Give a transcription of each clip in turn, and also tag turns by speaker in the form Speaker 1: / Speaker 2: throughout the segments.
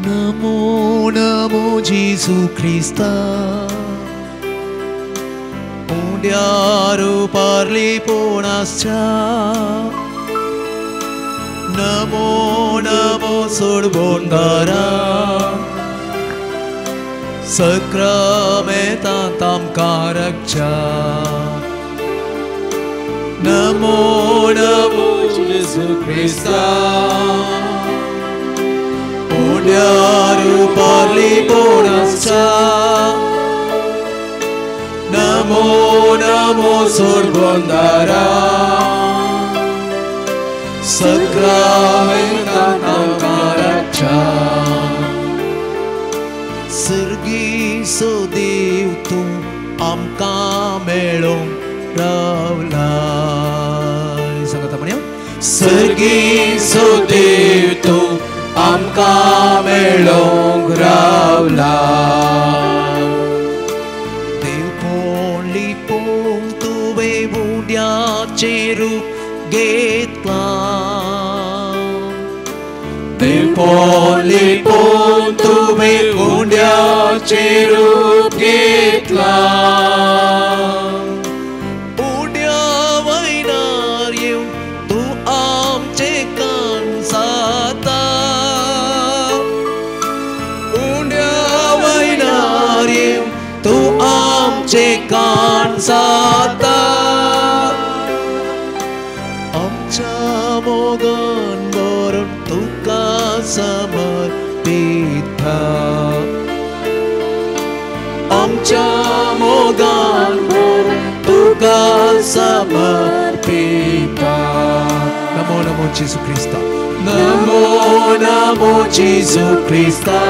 Speaker 1: नमो नमो जेजू क्रिस्ता उंड्यार पारलीपोणाच्या नमो नमो सोडबोंडारा सक्रामेंतांत आमकां रक्षा नमो नमो जेजू क्रिस्ता उंड्यार पारलीपोणाच्या नमो नमो सोडबोंडारा सक्रामेंतांत आमकां रक्षा सर्गी देव तूं आमकां मेळोंक रावलाय सांगता म्हणया सर्गी देव तूं आमकां मेळोंक रावलाय देव कोण लिपोवंक तुवें उंड्याचें रूप घेतलां देव कोण लिपोवंक तुवें उंड्याचें रूप घेतलां उंड्या वयल्यार येवन तूं आमचें कान जाता उंड्या वयल्यार येवन तूं आमचें कान जाता आमच्या मोगान भरून तुका समर्पिता आमच्या मोगान भरून तुका समर्पिता नमो नमो जेजू क्रिस्ता नमो नमो जेजू क्रिस्ता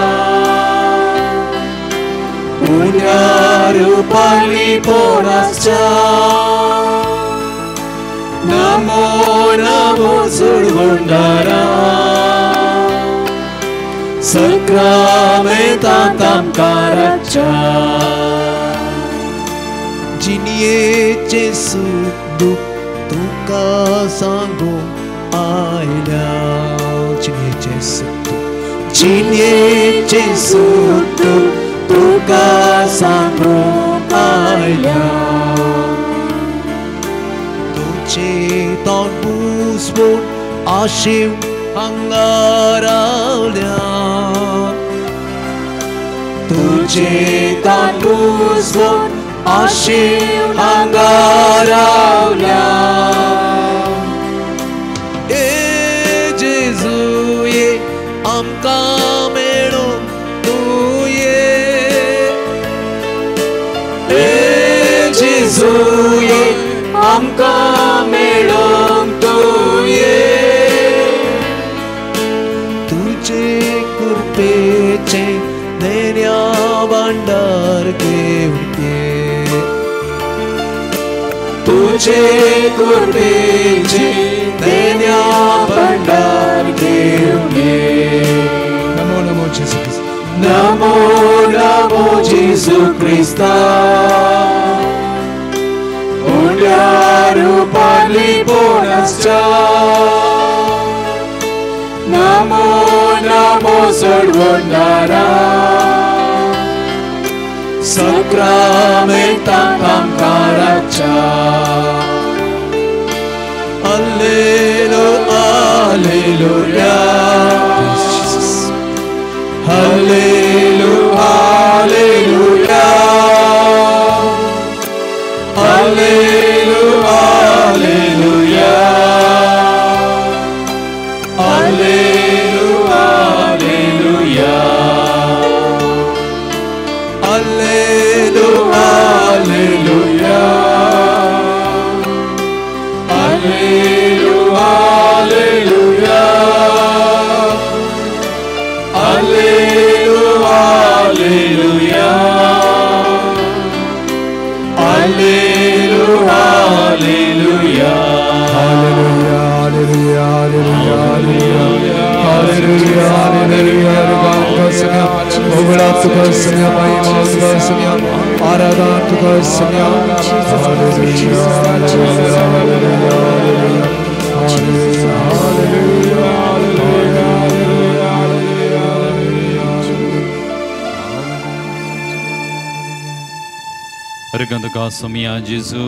Speaker 1: उंड्यार पारलीपोणाच्या नमो नमो सोडगोंडारा सक्रामेंतांत आमकां रक्षा जिणयेचें सूख दूख तुका सांगूंक आयल्या जिणयेचें सूख दूख जिणयेचें सूख दूख तुका सांगूंक आयल्या तुजें तोंड पुसपून आशेवन हांगा रावल्या तुजें तोंड पुसपून आशेवन हांगा रावल्या ए जेजू ये आमकां मेळोंक तूं ये ए जेजू ये आमकां मेळोंक तूं ये तुजे कृपेचें देण्या भांडार घेवन ये तुजे कृपेचें देण्या भांडार घेवन ये नमो नमो जेजू क्रिस्ता नमो नमो जेजू क्रिस्ता उंड्यार पारलीपोणाच्या नमो नमो सोडवणारा सक्रामेंतांत आमकां रक्षा Alleluia, Alleluia, Alleluia, Alleluia, Alleluia, Alleluia, Alleluia, Alleluia, Alleluia, Alleluia, Alleluia, Alleluia, Alleluia, Alleluia, Alleluia, Alleluia,
Speaker 2: Hallelujah, hallelujah, hallelujah, hallelujah, hallelujah. उगड़ा तुका समय, महिमा तुका समय, आराधना तुका समय. Hallelujah, hallelujah, hallelujah, hallelujah, hallelujah, hallelujah.
Speaker 1: अर्गां तुका सोमया जेजू,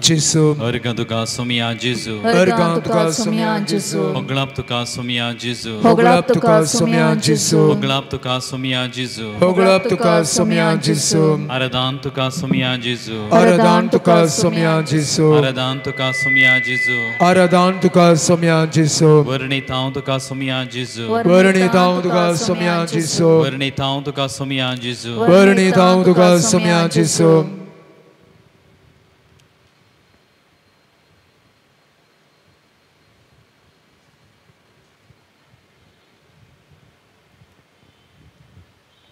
Speaker 2: जेजू,
Speaker 1: अर्गां तुका सोमया जेजू,
Speaker 2: अर्गां तुका सोमया जेजू,
Speaker 1: होगळाप तुका सोमया जेजू,
Speaker 2: होगळाप तुका सोमया जेजू,
Speaker 1: होगळाप तुका सोमया जेजू,
Speaker 2: होगळाप तुका सोमया जेजू,
Speaker 1: आराधान तुका सोमया जेजू,
Speaker 2: आराधान तुका सोमया जेजू,
Speaker 1: आराधान तुका सोमया जेजू,
Speaker 2: आराधान तुका सोमया जेजू,
Speaker 1: वर्णित हांव तुका सोमया जेजू,
Speaker 2: वर्णित हांव तुका सोमया जेजू,
Speaker 1: वर्णित हांव तुका सोमया जेजू,
Speaker 2: वर्णित हांव तुका सोमया जेजू.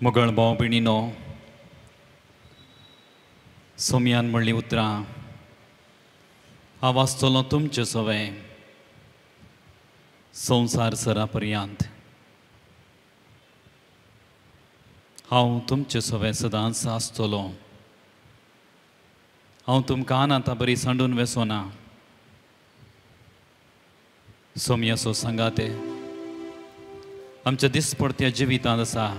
Speaker 1: मोगळ भाव भयणीनो, सोमयान म्हणली उतरां हांव आसतलो तुमचे सवें संवसार सरा पर्यंत, हांव तुमचे सवें सदांच आसतलो, हांव तुमकां आतां बरी सांडून वेसोना. सोमयाचो सांगाते आमच्या दिसपडत्या जिवितांत आसा.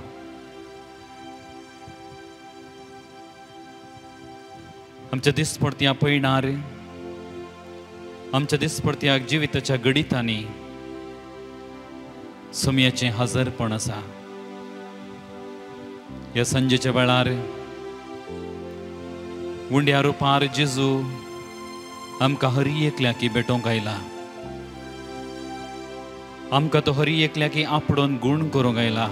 Speaker 1: आमच्या दिसपडत्या पयणार, आमच्या दिसपडत्या जिविताच्या घडितांनी सोमयाचें हजरपण आसा. ह्या सांजेच्या वेळार उंड्या रुपार जेजू आमकां हरी एकल्याकी भेटोवंक आयला, आमकां तो हरी एकल्याकी आपडोन गूण करूंक आयला,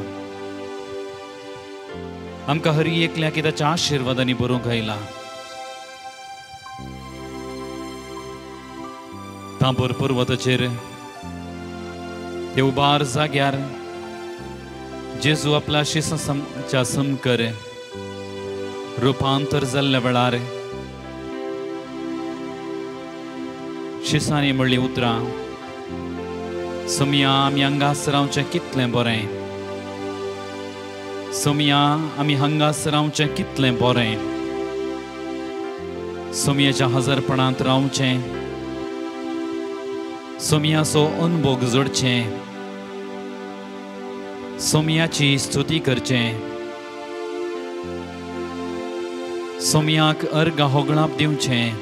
Speaker 1: आमकां हरी एकल्याकी ताच्या आशिर्वादांनी बरोवंक आयला. तांबोर पर्वताचेर ते उबार जाग्यार जेजू आपल्या शिसांच्या समकर रुपांतर जाल्ल्या वेळार शिसांनी म्हणली उतरां, सोमया आमी हांगासर रावचें कितलें बरें, सोमया आमी हांगासर रावचें कितलें बरें, सोमयाच्या हजरपणांत रावचें, सोमयाचो अनभोग जोडचें, सोमयाची स्तुती करचें, सोमयाक अर्गां होगळाप दिवचें.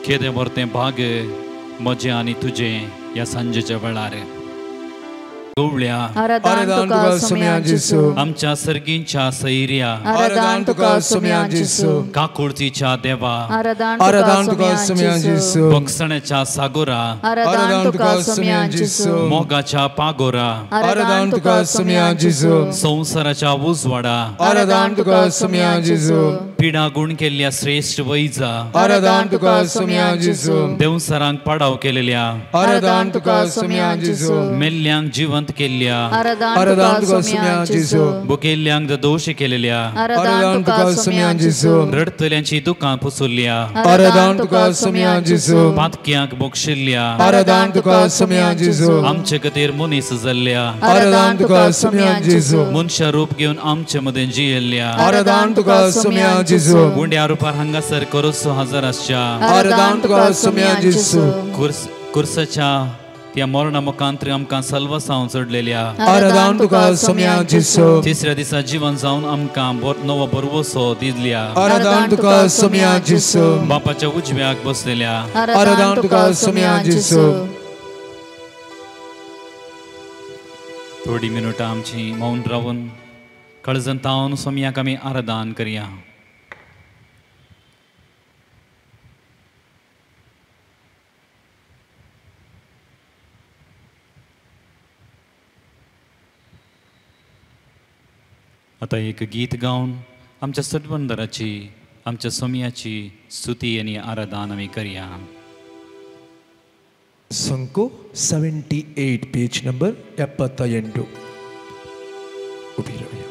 Speaker 1: केदें व्हर तें भाग म्हजें आनी तुजें ह्या सांजेच्या वेळार. गवळ्या
Speaker 2: आराधान तुका सोमया जेजू,
Speaker 1: आमच्या सर्गींच्या सैर्या,
Speaker 2: आराधान तुका सोमया जेजू,
Speaker 1: काकुळतीच्या देवा,
Speaker 2: आराधान तुका सोमया जेजू,
Speaker 1: बक्षण्याच्या सागोरा,
Speaker 2: आराधान तुका सोमया जेजू,
Speaker 1: मोगाच्या पागोरा,
Speaker 2: आराधान तुका सोमया जेजू,
Speaker 1: संवसाराच्या उजवाडा,
Speaker 2: आराधान तुका सोमया जेजू,
Speaker 1: पिडा गुण केल्ल्या श्रेश्ठ वैजा,
Speaker 2: आराधान तुका सोमया जेजू,
Speaker 1: देवसरांक पाडाव केलेल्या,
Speaker 2: आराधान तुका सोमया जेजू,
Speaker 1: मेल्ल्यांक जिवंत केल्ल्या,
Speaker 2: आराधान तुका सोमया जेजू,
Speaker 1: बुकेल्ल्यांक दोश केलेल्या,
Speaker 2: आराधान तुका सोमया जेजू,
Speaker 1: रडतल्यांची दुकां पुसुल्ल्या,
Speaker 2: आराधान तुका सोमया जेजू,
Speaker 1: पातक्यांक बोगशिल्ल्या,
Speaker 2: आराधान तुका सोमया जेजू,
Speaker 1: आमचे खातीर मनीस जाल्ल्या,
Speaker 2: आराधान तुका सोमया जेजू,
Speaker 1: मनशा रूप घेवन आमचे मदें जियेल्ल्या,
Speaker 2: आराधान तुका सोमया जेजू,
Speaker 1: उंड्या रुपार हांगासर करोसो हजर आसच्या,
Speaker 2: आराधान तुका सोमया जेजू,
Speaker 1: कुर्साच्या त्या मरणा मुखांत आमकां सल्वसांव चडलेल्या,
Speaker 2: आराधान तुका सोमया जेजू,
Speaker 1: तिसऱ्या दिसा जिवन जावन आमकां नवो बरवसो दिल्ल्या,
Speaker 2: आराधान तुका सोमया जेजू,
Speaker 1: बापाच्या उजव्याक बसलेल्या,
Speaker 2: आराधान तुका सोमया जेजू.
Speaker 1: थोडी मिनुटां आमची मौन रावन कळजन तावन सोमयाक आमी आराधान करया. आतां एक गीत गावन आमच्या सटबंदराची, आमच्या सोमयाची स्तुती आनी आराधन आमी करया.
Speaker 2: संको 78 पेज नंबर 78. उभी रावया.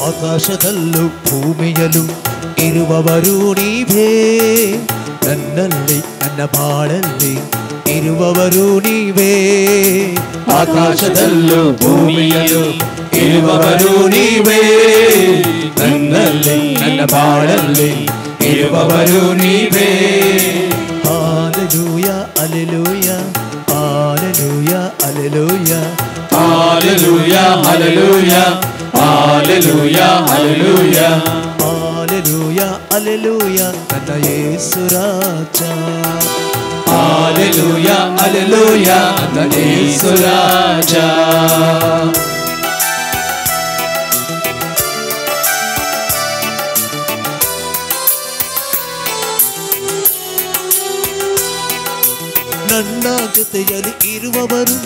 Speaker 3: ಆಕಾಶದಲ್ಲೂ ಭೂಮಿಯಲ್ಲೂ ಇರುವವರು ನೀವೇ, ನನ್ನಲ್ಲಿ ನನ್ನ ಬಾಳಲ್ಲಿ ಇರುವವರು ನೀವೇ, ಆಕಾಶದಲ್ಲೂ ಭೂಮಿಯಲ್ಲೂ ಇರುವವರು ನೀವೇ, ನನ್ನಲ್ಲಿ ನನ್ನ ಬಾಳಲ್ಲಿ ಇರುವವರು ನೀವೇ. Hallelujah hallelujah hallelujah hallelujah hallelujah hallelujah hallelujah hallelujah hallelujah hallelujah ನನ್ನ ಯೇಸು ರಾಜ. ಹಾಲೆಲೂಯಾ ಹಲ್ಲೆಲೂಯಾ ನನ್ನ ಯೇಸು ರಾಜ. ನನ್ನ ಜೊತೆಯಲ್ಲಿ ಇರುವವರು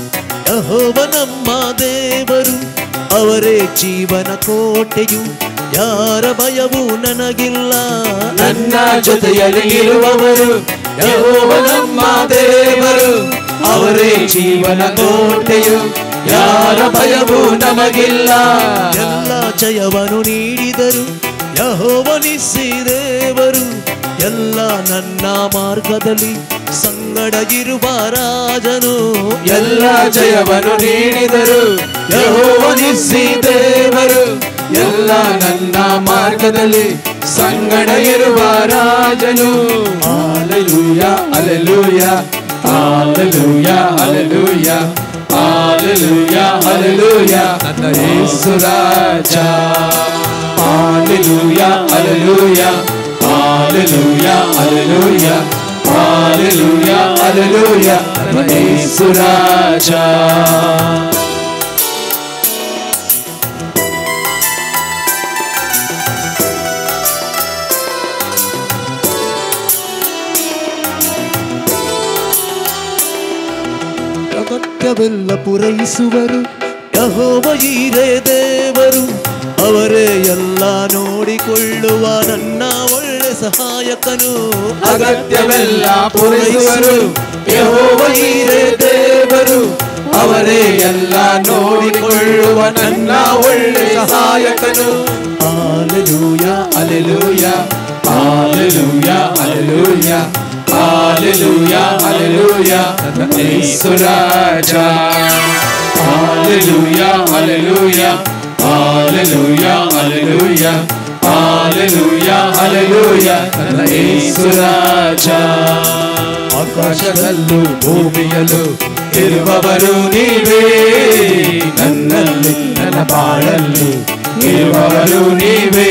Speaker 3: ಯೆಹೋವ ನಮ್ಮ ದೇವರು, ಅವರೇ ಜೀವನ ಕೋಟೆಯು, ಯಾರ ಭಯವೂ ನನಗಿಲ್ಲ. ನನ್ನ ಜೊತೆಯಲ್ಲಿ ಇರುವವರು ಯೆಹೋವ ನಮ್ಮ ದೇವರು, ಅವರೇ ಜೀವನ ಕೋಟೆಯು, ಯಾರ ಭಯವೂ ನಮಗಿಲ್ಲ. ಎಲ್ಲ ಜಯವನ್ನು ನೀಡಿದರು ಯೆಹೋವನಿಸಿ ದೇವರು, ಎಲ್ಲ ನನ್ನ ಮಾರ್ಗದಲ್ಲಿ ಸಂಗಡ ಇರುವ ರಾಜನು. ಎಲ್ಲ ಜಯವನ್ನು ನೀಡಿದರು ಯೆಹೋವನಿಸಿ ದೇವರು, ಎಲ್ಲ ನನ್ನ ಮಾರ್ಗದಲ್ಲಿ ಸಂಗಡ ಇರುವ ರಾಜನು. Hallelujah hallelujah hallelujah hallelujah hallelujah hallelujah ನನ್ನ ಯೇಸು ರಾಜ. Hallelujah hallelujah hallelujah hallelujah hallelujah hallelujah ನನ್ನ ಯೇಸು ರಾಜ. ಅಗತ್ಯವೆಲ್ಲ ಪೂರೈಸುವರು ಯೆಹೋವ ಯೀರೇ ದೇವರು, ಅವರೇ ಎಲ್ಲ ನೋಡಿಕೊಳ್ಳುವ ನನ್ನ ಒಳ್ಳೆ ಸಹಾಯಕನು. ಅಗತ್ಯವೆಲ್ಲ ಪೂರೈಸುವರು ಯೆಹೋವ ಯೀರೇ ದೇವರು, ಅವರೇ ಎಲ್ಲ ನೋಡಿಕೊಳ್ಳುವ ನನ್ನ ಒಳ್ಳೆ ಸಹಾಯಕನು. Hallelujah hallelujah hallelujah hallelujah hallelujah hallelujah ನನ್ನ ಯೇಸು ರಾಜ. Hallelujah hallelujah hallelujah hallelujah hallelujah hallelujah ನನ್ನ ಯೇಸು ರಾಜ. ಆಕಾಶದಲ್ಲೂ ಭೂಮಿಯಲ್ಲೂ ಇರುವವರು ನೀವೇ, ನನ್ನಲ್ಲಿ ನನ್ನ ಬಾಳಲ್ಲಿ ಇರುವವರು ನೀವೇ,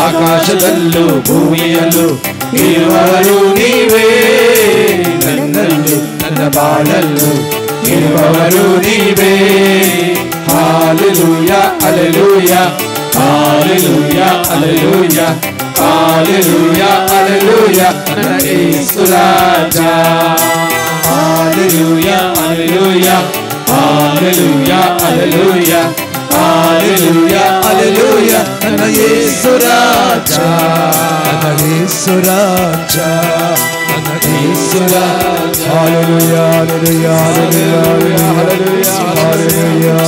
Speaker 3: ಆಕಾಶದಲ್ಲೂ ಭೂಮಿಯಲ್ಲೂ ಇರುವವರು ನೀವೇ, ನನ್ನಲ್ಲಿ ನನ್ನ ಬಾಳಲ್ಲೂ ಇರುವವರು ನೀವೇ. Hallelujah hallelujah hallelujah hallelujah hallelujah hallelujah ನನ್ನ ಯೇಸು ರಾಜ. Hallelujah hallelujah hallelujah hallelujah hallelujah hallelujah ನನ್ನ ಯೇಸು ರಾಜ, ನನ್ನ ಯೇಸು ರಾಜ, ನನ್ನ ಯೇಸು ರಾಜ.
Speaker 2: Hallelujah hallelujah hallelujah hallelujah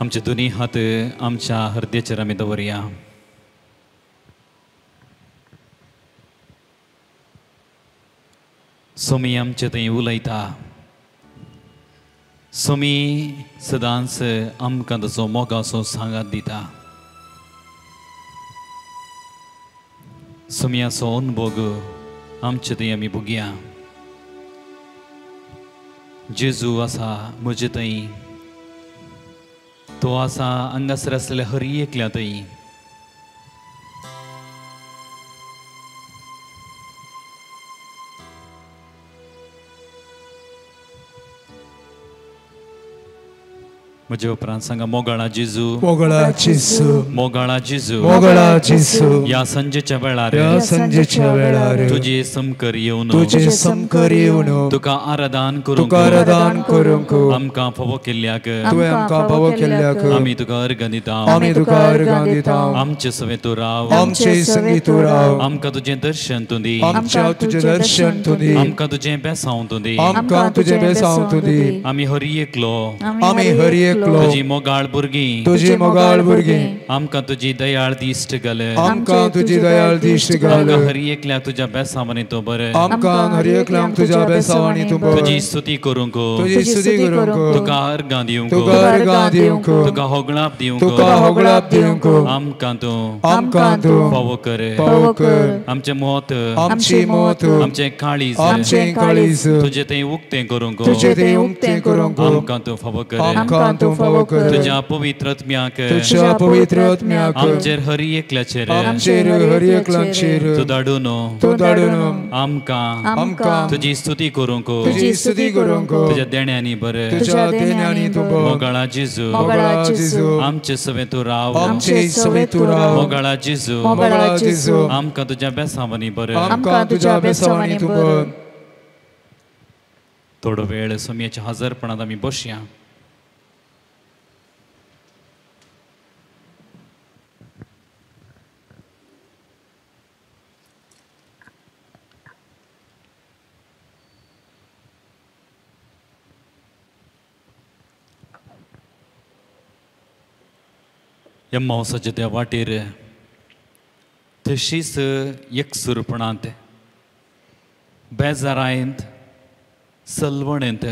Speaker 1: आमचे दोन्ही हात आमच्या हृदयाचेर आमी दवरया. सोमी आमचे थंय उलयता, सोमी सदांच आमकां ताचो मोगाचो सांगात दिता. सोमयाचो अनभोग आमचे थंय आमी भोगया. जेजू आसा म्हजे थंय, तो आसा हांगासर आसलेल्या हर एकल्या थंय. म्हजे उपरांत सांगा मोगाळा जेजू,
Speaker 2: मोगाळा जेजू,
Speaker 1: मोगाळा जेजू,
Speaker 2: मोगाळा जेजू,
Speaker 1: ह्या संजेच्या वेळार,
Speaker 2: ह्या संजेच्या वेळार
Speaker 1: तुजे समकर येवन,
Speaker 2: तुजे समकर येवन
Speaker 1: तुका आराधन करूंक,
Speaker 2: तुका आराधन करूंक
Speaker 1: आमकां फावो केल्ल्याक,
Speaker 2: तुवें आमकां फावो केल्ल्याक
Speaker 1: आमी तुका अर्गां दिता,
Speaker 2: आमी तुका अर्गां दिता।
Speaker 1: आमचे सवें तूं राव,
Speaker 2: आमचे संगी तूं राव,
Speaker 1: आमकां तुजें दर्शन तूं दी,
Speaker 2: आमच्या तुजें दर्शन तूं दी,
Speaker 1: आमकां तुजें बेसांव तूं दी,
Speaker 2: आमकां तुजें बेसांव तूं दी।
Speaker 1: आमी हरी एकलो,
Speaker 2: आमी हरी एकलो,
Speaker 1: तुजी मोगाळ भुरगीं,
Speaker 2: तुजी मोगाळ भुरगीं,
Speaker 1: आमकां तुजी दयाळ दिश्ट घाल,
Speaker 2: आमकां तुजी दयाळ दिश्ट घाल।
Speaker 1: आमकां हरी एकल्याक तुज्या बेसांवांनी तूं बरें,
Speaker 2: आमकां हरी एकल्याक तुज्या बेसांवांनी तूं बरें।
Speaker 1: तुजी स्तुती करूंक,
Speaker 2: तुजी स्तुती करूंक,
Speaker 1: तुका अर्गां दिवंक,
Speaker 2: तुका अर्गां दिवंक,
Speaker 1: तुका होगळाप दिवंक,
Speaker 2: तुका होगळाप दिवंक,
Speaker 1: आमकां तूं,
Speaker 2: आमकां तूं
Speaker 1: फावो कर,
Speaker 2: फावो कर।
Speaker 1: आमचें मत,
Speaker 2: आमची मत,
Speaker 1: आमचें काळीज,
Speaker 2: आमचें काळीज
Speaker 1: तुजें थंय उक्तें करूंक,
Speaker 2: तुजें थंय उक्तें करूंक,
Speaker 1: आमकां तूं फावो कर,
Speaker 2: आमकां तूं फावो कर।
Speaker 1: तुज्या पवित्र आत्म्याक,
Speaker 2: तुज्या पवित्र आत्म्याक
Speaker 1: आमचेर हरी एकल्याचेर,
Speaker 2: आमचेर हरी एकल्याचेर
Speaker 1: तूं धाडून,
Speaker 2: तूं धाडून
Speaker 1: आमकां,
Speaker 2: आमकां
Speaker 1: तुजी स्तुती करूंक,
Speaker 2: तुजी स्तुती करूंक,
Speaker 1: तुज्या देण्यांनी बरें,
Speaker 2: तुज्या देण्यांनी तूं बरें।
Speaker 1: मोगाळा जेजू,
Speaker 2: मोगाळा जेजू,
Speaker 1: आमचे सवें तूं राव,
Speaker 2: आमचे सवें तूं राव,
Speaker 1: मोगाळा जेजू,
Speaker 2: मोगाळा जेजू,
Speaker 1: आमकां तुज्या बेसांवांनी बरें,
Speaker 2: आमकां तुज्या बेसांवांनी तूं बरें।
Speaker 1: थोडो वेळ सोमयेच्या हजरपणांत आमी बसया। एम्मावसाच्या त्या वाटेर तशीच एकसुरपणांत बेजारायंत सलवणेंत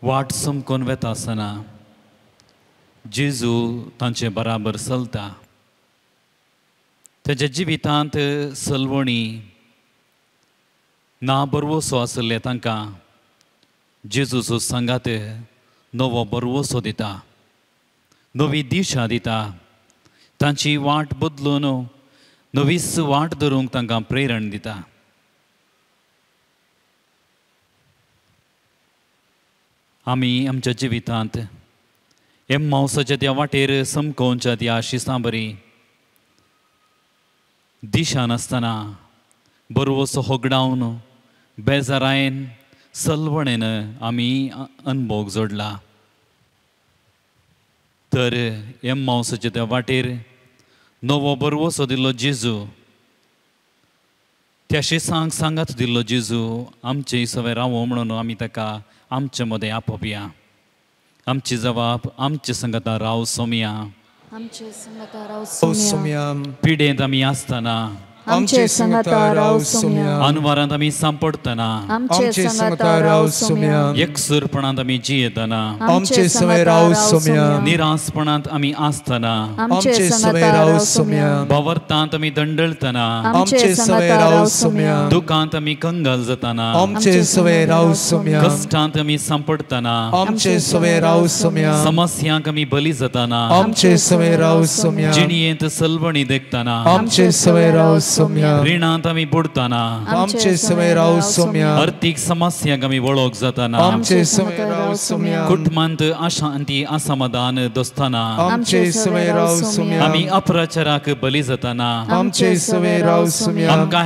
Speaker 1: वाट समकोन वेता आसतना जेजू तांचे बराबर चलता। ताच्या जिवितांत सलवणी ना बरवसो आसले तांकां जेजूचो सांगात नवो बरवसो दिता, नवी दिशा दिता, तांची वाट बदलून नवीच वाट धरूंक तांकां प्रेरण दिता। आमी आमच्या जिवितांत एम्मावसाच्या त्या वाटेर समकोवच्या त्या शिसां बरी दिशा नासतना बरवसो होगडावन बेजारायन सलवणेन आमी अनभोग जोडला। तर एम्मावसाच्या त्या वाटेर नवो बरवसो दिल्लो जेजू, त्या शिसांक सांगात दिल्लो जेजू आमचे सवें रावो म्हणून आमी ताका आमचे मदें आपोवया। आमची जबाब आमचे संगता राव सोमया,
Speaker 4: आमचे संगता राव सोमया।
Speaker 1: पिडेंत आमी आसतना
Speaker 4: आमचे संगता राव सोमया,
Speaker 1: अनवारांत आमी सांपडटना
Speaker 4: आमचे संगता राव सोमया,
Speaker 1: एकसुरपणांत आमी जियेतना
Speaker 2: आमचे सवें राव सोमया,
Speaker 1: निरासपणांत आमी आसतना
Speaker 2: आमचे सवें राव सोमया,
Speaker 1: भावार्थांत आमी दंडळतना
Speaker 2: आमचे सवें राव सोमया,
Speaker 1: दुखांत आमी कंगाल जातना
Speaker 2: आमचे सवें राव सोमया,
Speaker 1: कश्टांत आमी सांपडटना
Speaker 2: आमचे सवें राव सोमया,
Speaker 1: समस्यांक आमी बली जातना
Speaker 2: आमचे सवें राव सोमया,
Speaker 1: जिणयेंत सलवणी देखतना
Speaker 2: आमचे सवें राव सोमया,
Speaker 1: रिणांत आमी बुडटना
Speaker 2: आमचे सवें राव सोमया,
Speaker 1: आर्थीक समस्यांक आमी वळख जातना
Speaker 2: आमचे सवें राव सोमया,
Speaker 1: कुटुंबांत अशांती असमाधान दोस्ताना
Speaker 2: आमचे सवें राव सोमया,
Speaker 1: आमी अपराचाराक बली जातना
Speaker 2: आमचे सवें राव सोमया,
Speaker 1: आमकां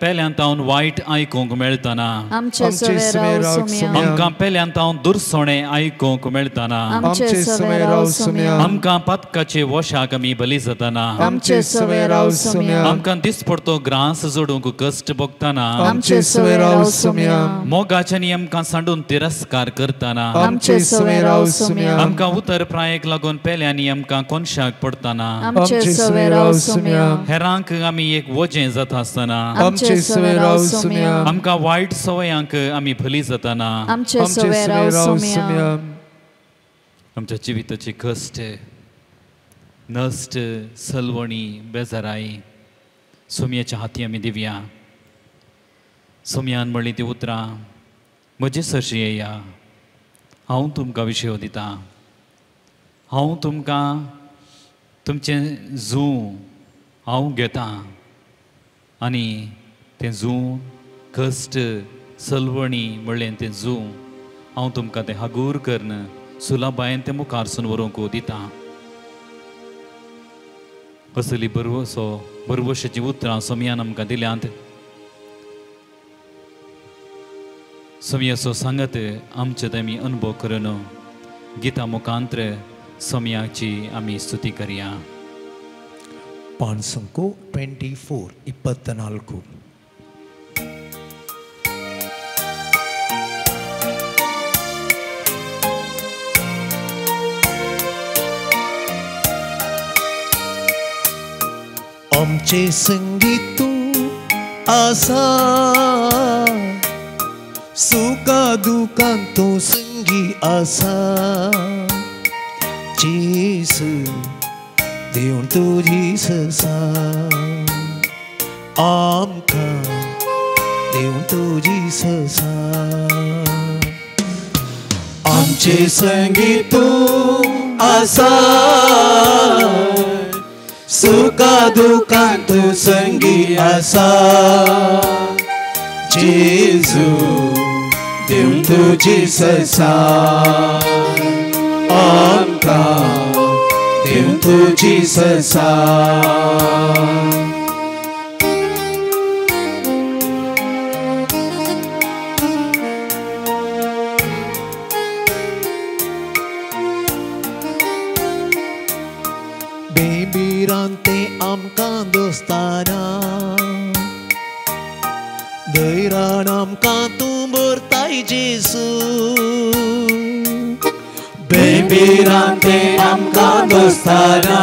Speaker 1: पेल्यांत वायट आयकूंक मेळटना
Speaker 4: आमचे सवें राव सोमया,
Speaker 1: आमकां पेल्यांत दुरसोणें आयकूंक मेळटना
Speaker 2: आमचे सवें राव सोमया,
Speaker 1: आमकां पातकाचे वशाक आमी बली जातना
Speaker 2: आमचे सवें राव सोमया,
Speaker 1: आमकां दिसपडतो ग्रास जोडूंक कश्ट भोगतना
Speaker 2: आमचे सवें राव सोमया,
Speaker 1: मोगाच्या आमकां सांडून तिरस्कार करतना
Speaker 2: आमचे सवें राव सोमया,
Speaker 1: आमकां उतर प्रायेक लागून पेल्यांनी आमकां कोनशाक पडटना
Speaker 4: आमचे सवें राव सोमया,
Speaker 1: हेरांक आमी एक वजें जाता आसतना
Speaker 2: आमचे सवें राव सोमया,
Speaker 1: आमकां वायट सवयांक आमी भली जातना
Speaker 4: आमचे सवें राव सोमया।
Speaker 1: आमच्या जिविताचे कश्ट नश्ट सलवणी बेजाराय सोमयाच्या हाती आमी दिवया। सोमयान म्हणली ती उतरां म्हजे सरशी येया, हांव तुमकां विशय दितां, हांव तुमकां तुमचें जूं हांव घेतां आनी तें जूं कश्ट सलवणी म्हणलें तें जूं हांव तुमकां तें हागूर करून सुलाबायन तें मुखारसून व्हरूंक दिता. असली बरवसो बरवशाचीं उतरां सोमयान आमकां दिल्यांत. सोमयाचो सांगात आमचे आमी अनुभव करून गीता मुखांत्र सोमयाची आमी स्तुती करया.
Speaker 3: पानसंको 24 24. आमचे संगीत तूं आसा, सुखा दुखान तूं संगी आसा. जेजू देव तुजी ससा, आमकां देव तुजी ससा. आमचे संगीत तूं आसा, सुखा दुखान तूं संगी आसा. जेजू देव तुजी ससा, आमकां देव तुजी ससा. बेबिरांते आमकां दोस्ताना, धैरान आमकां तूं भरताय जेजू. बेबिरांते आमकां दोस्ताना,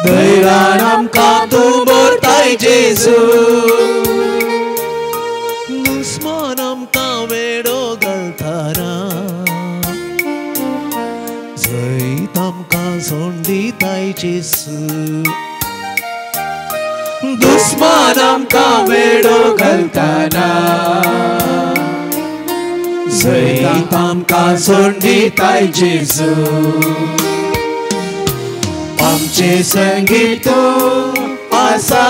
Speaker 3: धैरान आमकां तूं भरताय जेजू. दुस्मान आमकां वेडो घालताना, जैत आमकां सोड दिताय जेजू. दुस्मान आमकां वेडो घालताना, जैत आमकां सोड दिताय जेजू. आमचे संगीत तूं आसा,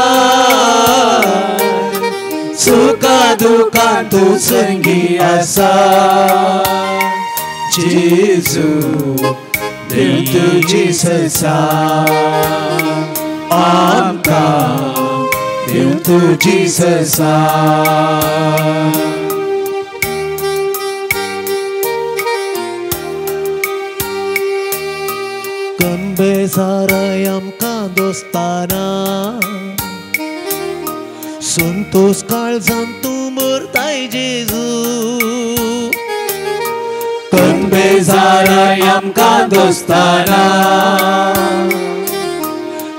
Speaker 3: सुखा दुखान तूं संगी आसा. जेजू देव तुजी ससा, आमकां देव तुजी ससा. कनबेजाराय आमकां दोस्ताना, संतोष काळजान तूं भरताय जेजू. कनबेजाराय आमकां दोस्ताना,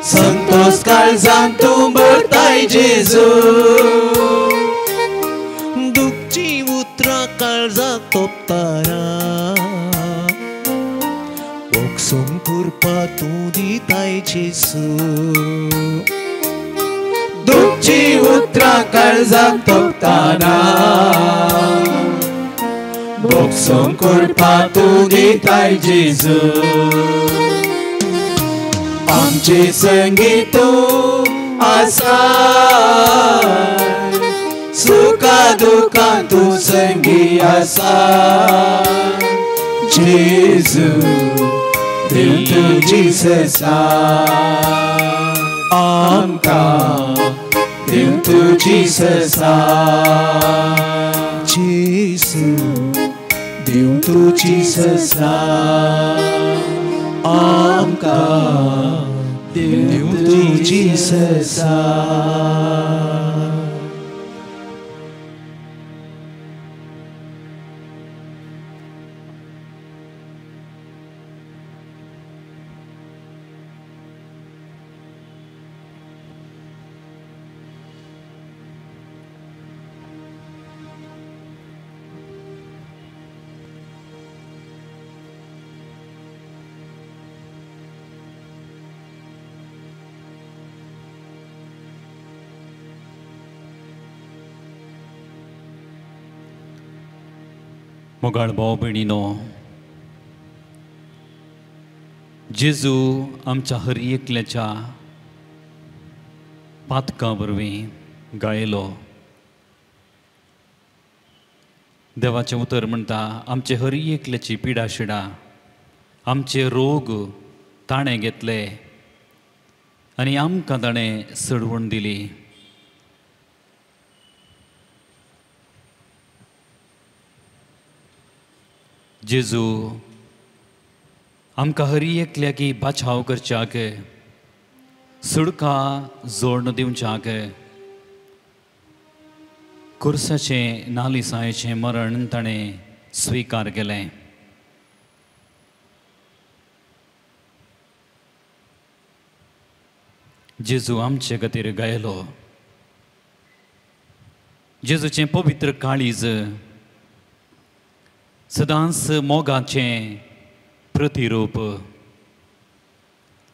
Speaker 3: संतोष काळजान तूं भरताय जेजू. दुखची उतरां काळजाक तोपताना, ओक्सूंक कृपा तूं दिताय जेजू. दुखची उतरां काळजाक तोपताना, बोक्सूंक कृपा तूं दिताय जेजू. आमचे संगीत तूं आसा, सुखा दुखान तूं संगी आसा. जेजू देव तुजी ससा, आमकां देव तुजी ससा. जेजू देव तुजी ससा, आमकां देव तुजी ससा.
Speaker 1: मोगाळ भाव भयणीनो, जेजू आमच्या हर एकल्याच्या पातकां वरवीं गायलो. देवाचें उतर म्हणटा आमचे हर एकल्याची पिडा शिडा आमचे रोग ताणें घेतले आनी आमकां ताणें सडवण दिली. जेजू आमकां हर एकल्याक बाचाव करच्याक सुडका जोडण दिवच्याक कुर्साचें नालिसायेचें मरण ताणें स्विकार केलें. जेजू आमचे खातीर गायलो. जेजूचें पवित्र काळीज सदांच मोगाचें प्रतिरूप.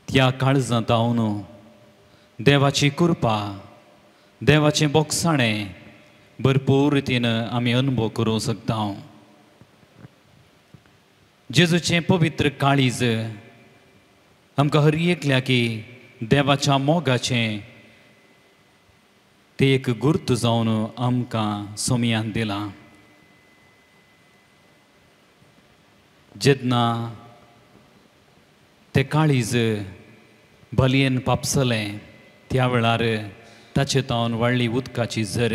Speaker 1: त्या काळजांत हांव देवाची कृपा देवाचें बोगसाणें भरपूर रितीन आमी अनुभव करूंक शकता. जेजूचें पवित्र काळीज आमकां हर एकल्याक देवाच्या मोगाचें तें एक गुर्त जावन आमकां सोमयान दिलां. जेन्ना तें काळीज बलयेन पापसलें त्या वेळार ताचे तावन वाडली उदकाची झर,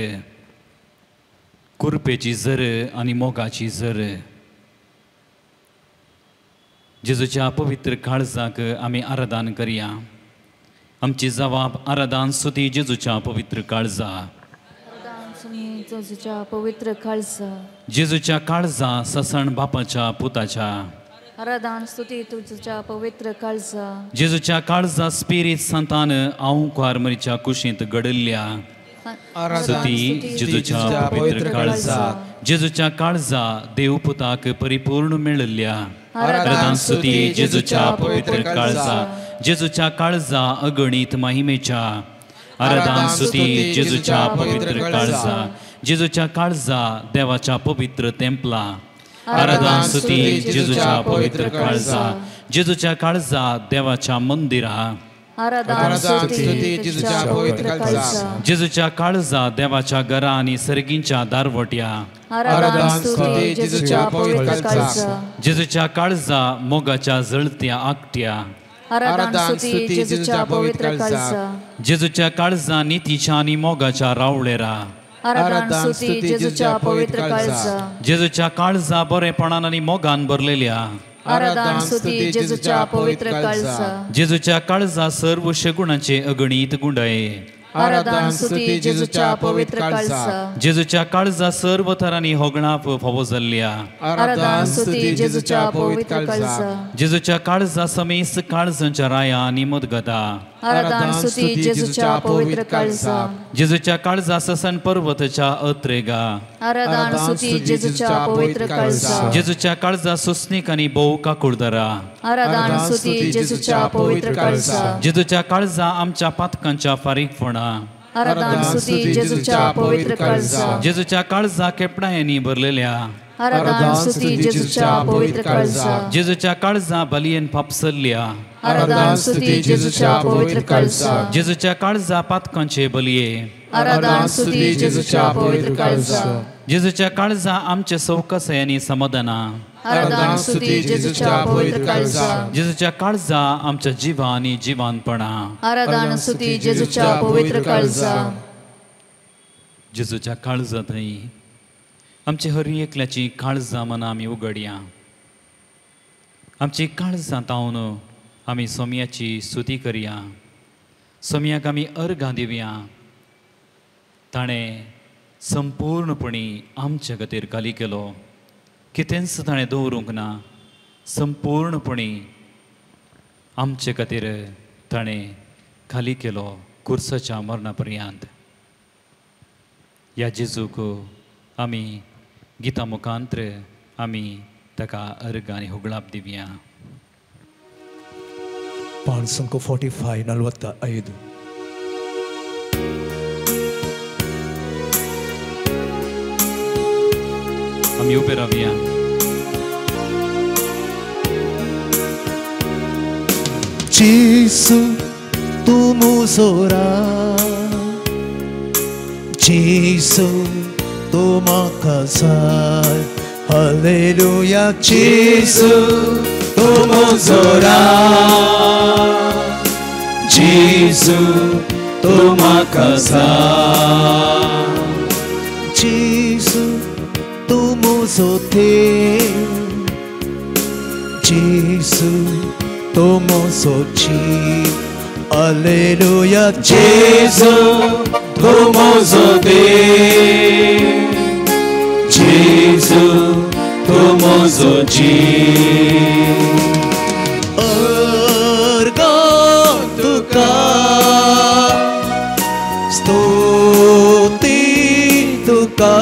Speaker 1: कुरपेची झर आनी मोगाची झर. जेजूच्या पवित्र काळजाक आमी आराधन करया. आमची जवाब आराधन स्तुती जेजूच्या पवित्र काळजा.
Speaker 4: जेजूच्या पवित्र काळजा.
Speaker 1: जेजूच्या काळजा ससण बापाच्या पुताच्या
Speaker 4: आराधन स्तुती तुझ्या पवित्र काळजा.
Speaker 1: जेजूच्या काळजा स्पिरीत संतान आंवकार मरीच्या कुशींत घडल्ल्या स्तुती जेजूच्या पवित्र काळजा. जेजूच्या काळजा देवपुताक परिपूर्ण मेळिल्ल्या आराधन स्तुती जेजूच्या पवित्र काळजा. जेजूच्या काळजा अगणीत महिमेच्या आराधन स्तुती जेजूच्या पवित्र काळजा. जेजूच्या काळजा देवाच्या पवित्र तेंपला आराधन स्तुती जेजूच्या पवित्र काळजा. जेजूच्या काळजा देवाच्या मंदिरा
Speaker 4: आराधन स्तुती जेजूच्या पवित्र काळजा.
Speaker 1: जेजूच्या काळजा देवाच्या घरा आनी सर्गींच्या दारवट्या
Speaker 4: आराधन स्तुती जेजूच्या पवित्र काळजा.
Speaker 1: जेजूच्या काळजा मोगाच्या जळत्या आकट्या
Speaker 4: आराधन स्तुती जेजूच्या पवित्र काळजा.
Speaker 1: जेजूच्या काळजा नितीच्या आनी मोगाच्या रावळेरा
Speaker 4: आराधन स्तुती जेजूच्या पवित्र काळजा.
Speaker 1: जेजूच्या काळजा बरेपणान आनी मोगान भरलेल्या
Speaker 4: आराधन स्तुती जेजूच्या पवित्र काळजा.
Speaker 1: जेजूच्या काळजा सर्व शगुणाचे अगणीत गुंडाये
Speaker 4: आराधन स्तुती जेजूच्या पवित्र काळजा.
Speaker 1: जेजूच्या काळजा सर्व तरांनी होगणाप फावो जाल्ल्या
Speaker 4: आराधन स्तुती जेजूच्या पवित्र काळजा.
Speaker 1: जेजूच्या काळजा समेस्त काळजांच्या राया आनी मदगता
Speaker 4: आराधन स्तुती जेजूच्या पवित्र काळजा.
Speaker 1: जेजूच्या काळजा ससन पर्वताच्या अत्रेगा
Speaker 4: आराधन स्तुती जेजूच्या पवित्र काळजा.
Speaker 1: जेजूच्या काळजा सुस्नीक आनी भोव काकुळदरा
Speaker 4: आराधन स्तुती जेजूच्या पवित्र काळजा.
Speaker 1: जेजूच्या काळजा आमच्या पातकांच्या फारीकपणा
Speaker 4: आराधन स्तुती जेजूच्या पवित्र काळजा.
Speaker 1: जेजूच्या काळजा केपणायांनी भरलेल्या
Speaker 4: आराधन स्तुती जेजूच्या पवित्र काळजा.
Speaker 1: जेजूच्या काळजा बलयेन फापसल्ल्या
Speaker 4: आराधन स्तुती जेजूच्या पवित्र काळजा.
Speaker 1: जेजूच्या काळजा पातकांचे बलये
Speaker 4: आराधन स्तुती जेजूच्या पवित्र काळजा.
Speaker 1: जेजूच्या काळजा आमचे सवकसायांनी समाधाना
Speaker 4: आराधन स्तुती जेजूच्या पवित्र काळजा.
Speaker 1: जेजूच्या काळजा आमच्या जिवा आनी जिवानपणा
Speaker 4: आराधन स्तुती जेजूच्या पवित्र काळजा.
Speaker 1: जेजूच्या काळजा थंय आमची हर एकल्याची काळजां मनां आमी उगडया. आमची काळजां तावन आमी सोमयाची स्तुती करया. सोमयाक आमी अर्घां दिवया. ताणें संपूर्णपणी आमच्या खातीर खाली केलो. कितेंच ताणें दवरूंक ना. संपूर्णपणी आमचे खातीर ताणें खाली केलो कुर्साच्या मरणा पर्यंत. ह्या जेजूक आमी गितां मुखांत्र आमी ताका अर्घ आनी होगळाप दिवया.
Speaker 3: 545 45.
Speaker 1: आमी उबे रावया.
Speaker 3: जेसू तूं म्हजो राव, जेसू तूं म्हाका जाय हालेलुया जेजू तूं म्हजो राज जेजू तूं म्हाका जाय जेजू तूं म्हजो देव जेजू तूं म्हजो जीव हालेलुया जेजू तूं म्हजो देव जेजू तूं म्हजो जीव अर्गां तुका स्तुती तुका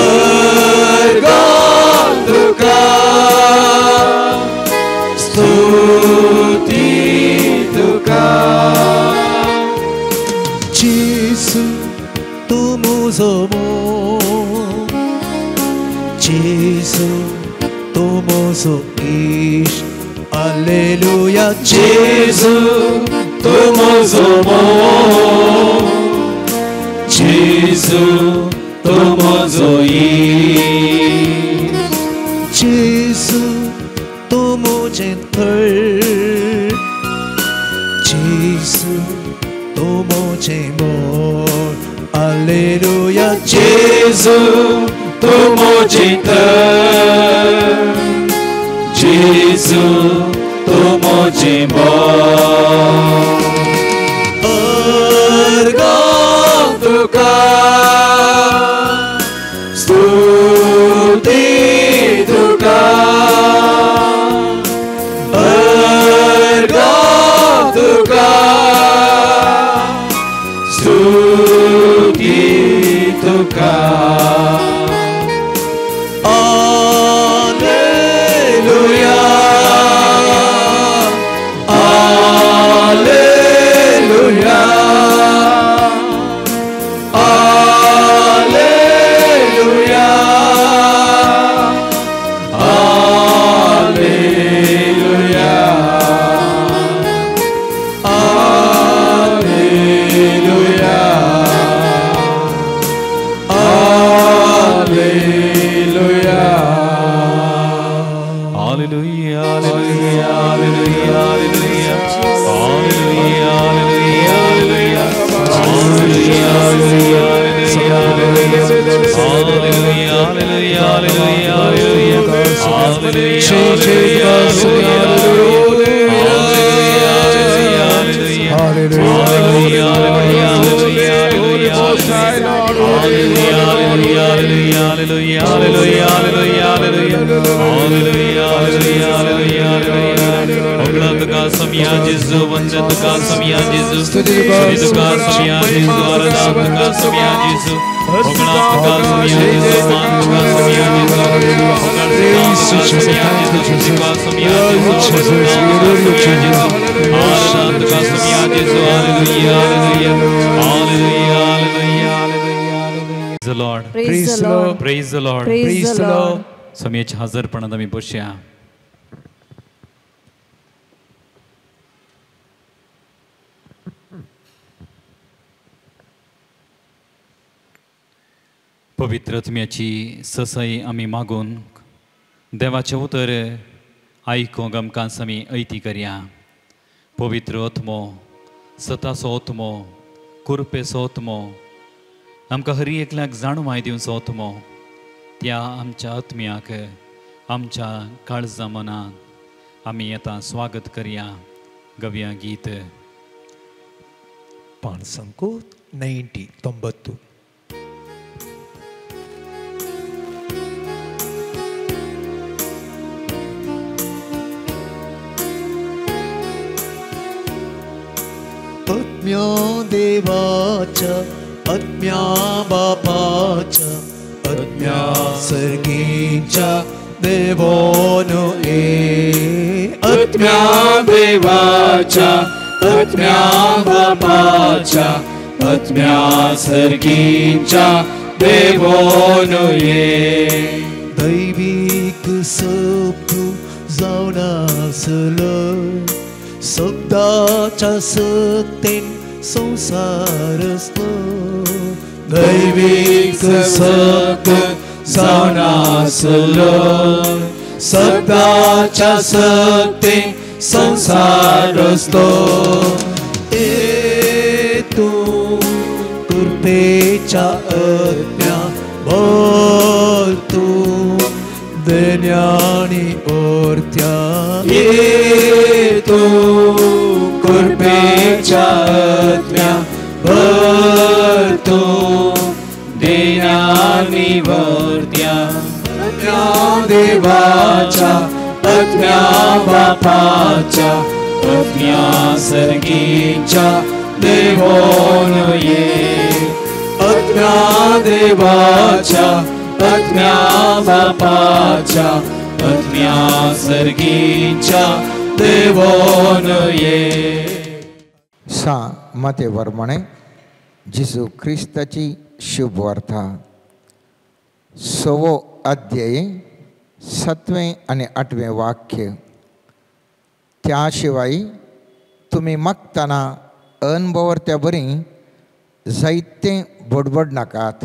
Speaker 3: अर्गां तुका स्तुती तुका जेजू तूं म्हजो मोग जेजू तूं म्हजो इश्ट हालेलुया जेजू तूं म्हजो मोग जेजू तूं म्हजो इश्ट जेजू तूं म्हजें थळ जेजू तूं म्हजें मोग हालेलुया जेजू तूं म्हजें थळ जेजू तूं म्हजें मोग अर्गां तुका स्तुती तुका अर्गां तुका स्तुती तुका हालेलुया हालेलुया हालेलुया हालेलुया हालेलुया hallelujah
Speaker 1: hallelujah hallelujah hallelujah hallelujah hallelujah hallelujah hallelujah hallelujah hallelujah hallelujah Praise the Lord.
Speaker 2: Praise the Lord.
Speaker 1: Praise the Lord.
Speaker 2: Praise the Lord.
Speaker 1: स्वामीच्या हजरपणात आमी बसया. पवित्र आत्म्याची ससाई आमी मागून देवाचें उतर आयकूंक आमकां आमी ऐती करया. पवित्र आत्मो, सताचो आत्मो, कृपेचो आत्मो, आमकां हर एकल्याक जाणवाय दिवचो आत्मो, त्या आमच्या आत्म्याक आमच्या काळजा मनात आमी आतां स्वागत करया. गवया गीत
Speaker 3: पांचसंको 90 90. आत्म्या देवाच्या, आत्म्या बापाच्या, आत्म्या सर्गीच्या देवोनु ए.
Speaker 4: आत्म्या देवाच्या, आत्म्या बापाच्या, आत्म्या सर्गीच्या देवोनु ये.
Speaker 3: दैवीक शब्द जावन आसलो, शब्दाच्या सत्तेन संवसार आसलो, दैवीक सत जावन आसलो सदाच्या सत्तेन संसार रचलो तूं कृपेच्या आत्म्या भर तूं देण्यानी ओरत्या तूं कृपेच्या आत्म्या भर तूं देण्यानी वरत्या आत्म्या देवाच्या आत्म्या बापाच्या आत्म्या सर्गीच्या देवोन ये आत्म्या देवाच्या आत्म्या बापाच्या आत्म्या सर्गीच्या देवोन ये.
Speaker 5: सा माते वर्मणे जेजू क्रिस्ताची शुभवार्ता 6वो अध्याय 7वें आनी 8वें वाक्य. त्या शिवाय तुमी मागतना अनभवर्त्या बरी जायतें बडबड नाकात.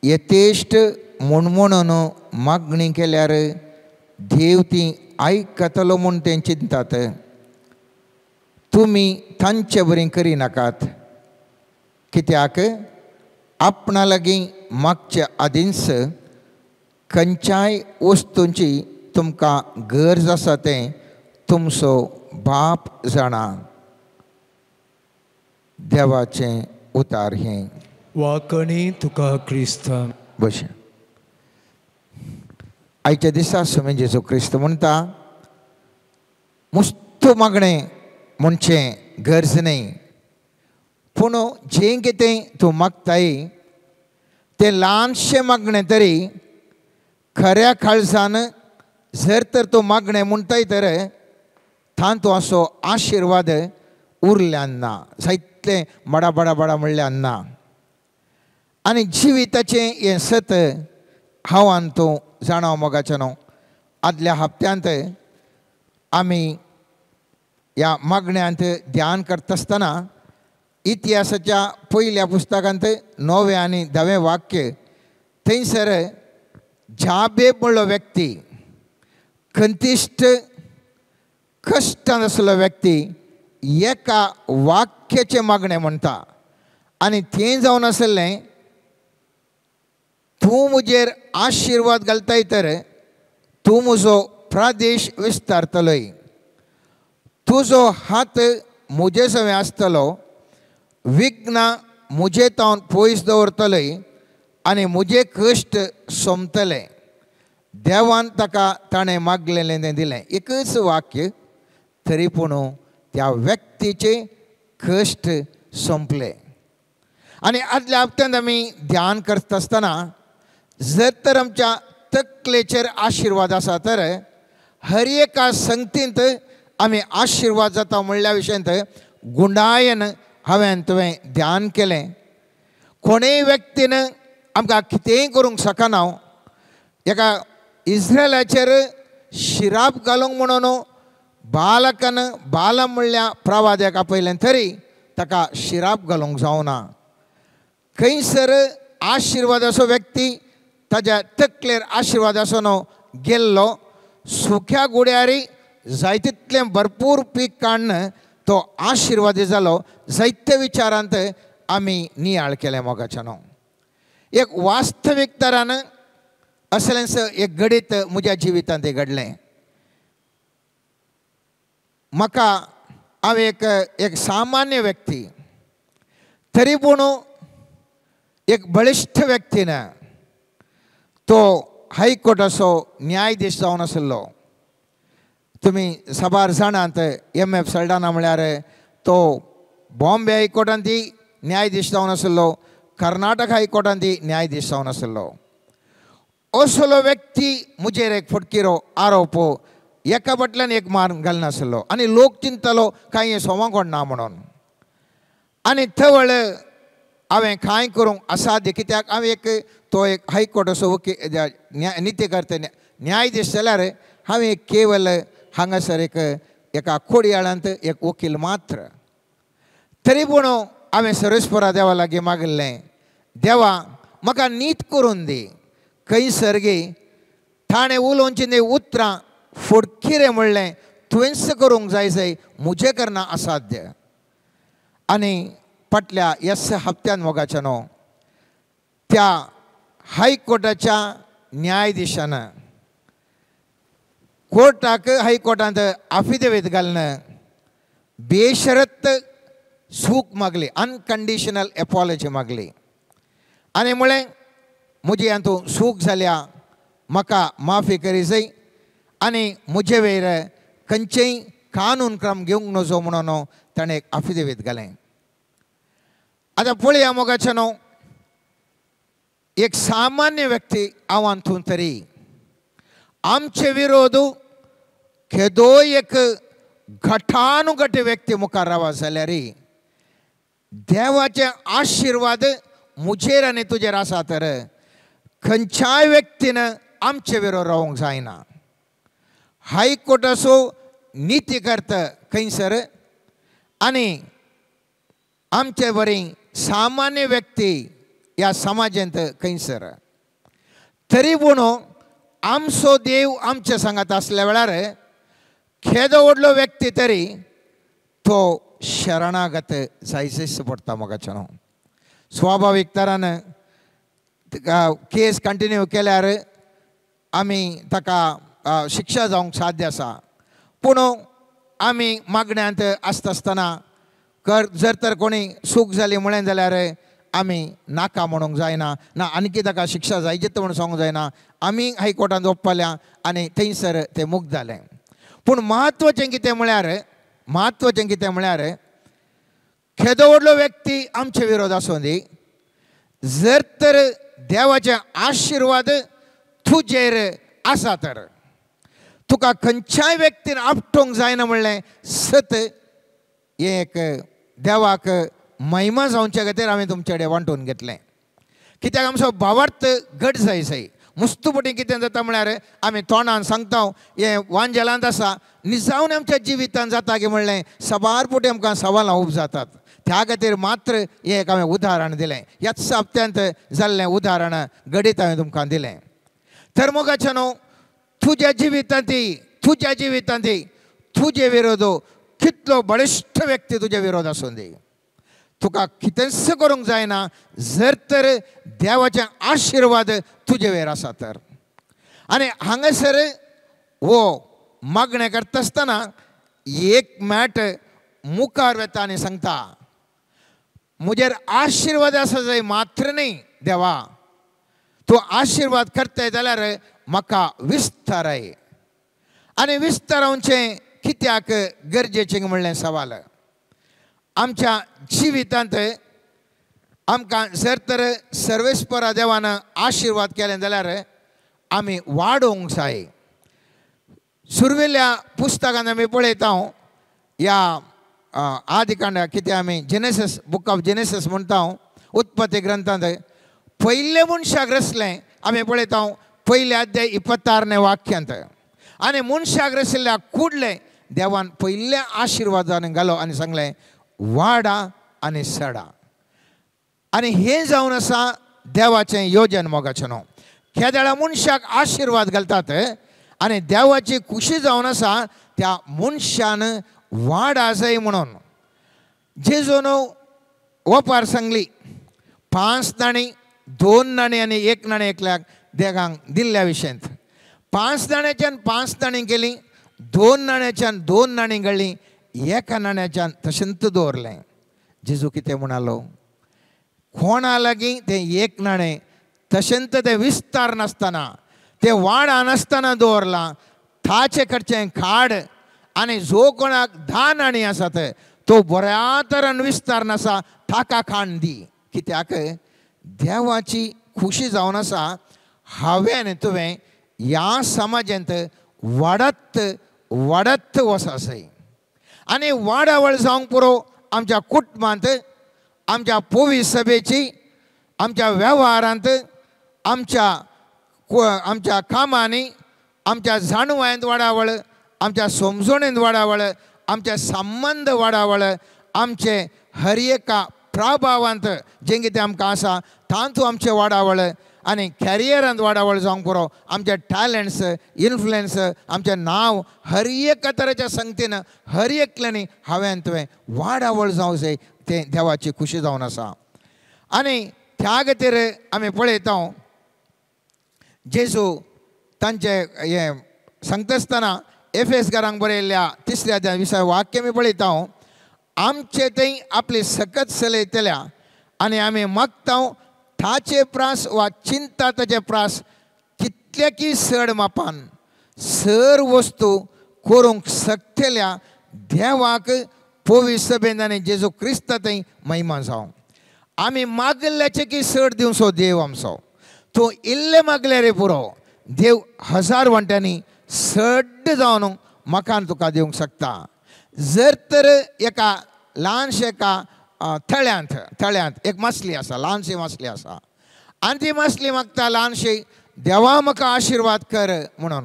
Speaker 5: यथेश्ट म्हणून मागणी केल्यार देव ती आयकतलो म्हूण तें चिंतात. तुमी तांचे बरी करिनाकात कित्याक आपणा लागीं मागचे आदींच खंयच्याय वस्तूंची तुमकां गरज आसा तें तुमचो बाप जाणा. देवाचें उतार हें.
Speaker 3: वाकणी तुका क्रिस्तान.
Speaker 5: बशें आयच्या दिसा स्वामी जेजू क्रिस्त म्हणटा मुस्तू मागणें म्हणचें गरज न्हय, पूण जें कितें तूं मागताय तें ल्हानशें मागणें तरी खऱ्या काळजान जर तर तूं मागणें म्हणटाय तर तांतूं असो आशिर्वाद उरल्यान ना, जायतलें बडा बडा बडा म्हणल्यान ना. आनी जिविताचें हें सत हांव आनी तूं जाणा मोगाचें न्हू. आदल्या हप्त्यांत आमी ह्या मागण्यांत ध्यान करता आसतना इतिहासाच्या पयल्या पुस्तकांत 9वें आनी 10वें वाक्य थंयसर जाबेब म्हणलो व्यक्ती खंतिश्ट कश्टान आसलो व्यक्ती एका वाक्याचें मागणें म्हणटा आनी तें जावन आसलें तूं म्हजेर आशिर्वाद घालताय तर तूं म्हजो प्रदेश विस्तारतलोय, तुजो हात म्हजे सवें आसतलो, विघ्नां म्हजे तावन पयस दवरतलोय आनी म्हजे कश्ट सोंपतले. देवान ताका ताणें मागलेलें तें दिलें. एकच वाक्य तरी पूण त्या व्यक्तीचे कश्ट सोंपले. आनी आदल्या हप्त्यांत आमी ध्यान करता आसतना जर तर आमच्या तकलेचेर आशिर्वाद आसा तर हर एका संगतींत आमी आशिर्वाद जाता म्हणल्या विशयांत गुंडायन हांवें तुवें ध्यान केलें. कोणूय व्यक्तीन आमकां कितेंय करूंक शकना. एका इस्रायलाचेर शिराप घालूंक म्हणून बालकान बाला म्हणल्या प्रवाद्याक आपयलें तरी ताका शिराप घालूंक जावना. खंयसर आशिर्वादाचो व्यक्ती ताज्या तकलेर आशिर्वादाचो न्हू गेल्लो सुक्या गुड्यारी जाय तितलें भरपूर पीक काडून तो आशिर्वादी जालो. जायते विचारांत आमी नियाळ केलें मोगाच्या न्हू. एक वास्तवीक तरान असलेंच एक घडीत म्हज्या जिवितांत घडलें. म्हाका हांव एक एक सामान्य व्यक्ती तरी पूण एक बळिश्ट व्यक्ती ना तो हायकोर्टाचो न्यायाधीश जावन आशिल्लो. तुमी साबार जाणांत एम एफ सल्डाना म्हळ्यार तो बॉम्बे हायकोर्टांत न्यायाधीश जावन आशिल्लो, कर्नाटक हायकोर्टांत न्यायाधीश जावन आशिल्लो. असलो व्यक्ती म्हजेर एक फटकिरो आरोप एका फाटल्यान एक मार घालनासलो आनी लोक चिंतलो कांय हें सोमाकोण ना म्हणून. आनी थवळ हांवें कांय करूंक असाध्य कित्याक हांवें एक तो एक हायकोर्टाचो वकील नितीकर्ते न्यायाधीश जाल्यार हांवें एक केवल हांगासर एक एका कोडयाळांत एक वकील मात्र. तरी पूण हांवें सर्वेस्परा देवा लागीं मागिल्लें, देवा म्हाका नीत करून दी. खंयसर गे ताणें उलोवचीं ती उतरां फुडकिरें म्हणलें तुवेंच करूंक जाय जाय, म्हजें करना असाध्य. आनी फाटल्या ह्याच हप्त्यान मोगाच्या न्हू त्या हायकोर्टाच्या न्यायाधिशान कोर्टाक हायकोर्टांत आफिदेवीत घालून बेशरत चूक मागली, अनकंडिशनल एपॉलॉजी मागली आनी म्हळें म्हजी हातूंत चूक जाल्या, म्हाका माफी करी जाय आनी म्हजे वयर खंयचेय कानून क्रम घेवंक नजो म्हणून ताणें एक आफिदेवीत घालें. आतां पळया मोगाचें न्हू, एक सामान्य व्यक्ती हांव हातूंत तरी आमचे विरोध केदोय एक घटानुघट व्यक्ती मुखार रावा जाल्यार देवाचे आशिर्वाद म्हजेर आनी तुजेर आसा तर खंयच्याय व्यक्तीन आमचे विरोध रावंक जायना. हायकोर्टाचो निती करता खंयसर आनी आमचे बरी सामान्य व्यक्ती ह्या समाजांत खंयसर तरी पूण आमचो देव आमच्या सांगात आसल्या वेळार खेदो व्हडलो व्यक्ती तरी तो शरणागत जायचेच पडटा मोगाचें न्हू. स्वाभावीक तरान केस कंटिन्यू केल्यार आमी ताका शिक्षा जावंक साध्य आसा, पूण आमी मागण्यांत आसता आसतना जर तर कोणी चूक जाली म्हळें जाल्यार आमी नाका म्हणूंक जायना, ना आणकी ताका शिक्षा जायची म्हणून सांगूंक जायना. आमी हायकोर्टांत वचपाल्या आनी थंयसर तें मुक्त जालें. पूण म्हत्वाचें कितें म्हळ्यार, म्हत्वाचें कितें म्हळ्यार खेदो व्हडलो व्यक्ती आमचे विरोध आसूं दी, जर तर देवाचे आशिर्वाद तुजेर आसा तर तुका खंयच्याय व्यक्तीन आपटोवंक जायना म्हणलें सत हें एक देवाक महिमा जावचे खातीर हांवें तुमचे कडेन वांटून घेतलें. कित्याक आमचो भावार्थ घट जाय जाय. मुस्तुपटी कितें जाता म्हळ्यार आमी तोंडान सांगता हें वांजेलांत आसा, निजावन आमच्या जिवितांत जाता की म्हणलें साबार पुटी आमकां सवालां उब जातात. त्या खातीर मात्र हें एक हांवें उदाहरण दिलें, ह्याच हप्त्यांत जाल्लें उदाहरण घडीत हांवें तुमकां दिलें. तर मोगाचें न्हू, तुज्या जिवितांत तुज्या जिवितांत तुजे विरोध कितलो बळिश्ट व्यक्ती तुजे विरोध आसूं दी, तुका कितेंच करूंक जायना जर तर देवाचे आशिर्वाद तुजे वयर आसा तर. आनी हांगासर हो मागणें करता आसतना एक मॅट मुखार वता आनी सांगता म्हजेर आशिर्वाद आसा जाय मात्र न्ही देवा, तूं आशिर्वाद करताय जाल्यार म्हाका विस्ताराय. आनी विस्तारावचें कित्याक गरजेचें म्हणलें सवाल. आमच्या जिवितांत आमकां जर तर सर्वेस्परा देवान आशिर्वाद केले जाल्यार आमी वाडोवंक जाय. सुरवेल्या पुस्तकांत आमी पळयता ह्या आदिकांड कितें आमी जेनेसीस, बूक ऑफ जेनेसीस म्हणटा, उत्पत्ती ग्रंथांत पयले मनशाक रचलें आमी पळयता पयले अध्याय 26 वाक्यांत. आनी मनशाक रचिल्ल्या कुडलें देवान पयल्या आशिर्वादान घालो आनी सांगलें वाडा आनी सडा. आनी हें जावन आसा देवाचें योजन मोगाचें न्हू. केदळा मनशाक आशिर्वाद घालतात आनी देवाची खुशी जावन आसा त्या मनशान वाडा जाय म्हणून. जेजून ओपार सांगली 5 नाणी 2 नाणी आनी 1 नाणी एकल्याक देगांक दिल्ल्या विशयांत. 5 नाण्याच्यान 5 नाणी केली, 2 नाण्याच्यान 2 नाणी घडली, 1 नाण्याच्यान तशेंच दवरलें. जेजू कितें म्हणालो, कोणा लागीं तें 1 नाणें तशेंच तें विस्तार नासतना तें वाडा नासतना दवरलां ताचे कडचें खाड आनी जो कोणाक 10 नाणीं आसात तो बऱ्या तरान विस्तार नासा ताका खाण दी. कित्याक देवाची खुशी जावन आसा हांवें आनी तुवें ह्या समाजांत वाडत वाडत वचसय. आनी वाडावळ जावंक पुरो आमच्या कुटुंबांत, आमच्या पोवी सभेची, आमच्या वेव्हारांत, आमच्या आमच्या कामांनी, आमच्या जाणवायेंत वाडावळ, आमच्या समजणेंत वाडावळ, आमच्या संबंद वाडावळ, आमचे हर एका प्रभावांत जें कितें आमकां आसा तातूंत आमचें वाडावळ आनी कॅरियरांत वाडावळ जावंक पुरो. आमचे टॅलंट्स, इन्फ्लुएन्स, आमचें नांव हर एका तरेच्या संगतीन हर एकल्यांनी हांवें तुवें वाडावळ जावंक जाय, तें देवाची खुशी जावन आसा. आनी त्या खातीर आमी पळयता जेजू तांचे हें सांगता आसतना एफेसकारांक बरयल्ल्या तिसऱ्या त्या विशय वाक्य आमी पळयता, आमचे थंय आपली सकत चलयतल्या आनी आमी मागता ताचे प्रास वा चिंता ताचे प्रास कितले की चड मापान सर वस्तू करूंक शकतल्या देवाक पवित्र सभेन आनी जेजू क्रिस्ता थंय महिमा जावं. आमी मागल्याचे की चड दिवचो देव आमचो. तूं इल्लें मागल्यार पुरो, देव हजार वांट्यांनी चड जावन म्हाका तुका दिवंक शकता. जर तर एका ल्हानशे एका तळ्यांत तळ्यांत एक मासली आसा, ल्हानशी मासली आसा आनी ती मासली मागता ल्हानशी, देवा म्हाका आशिर्वाद कर म्हणून.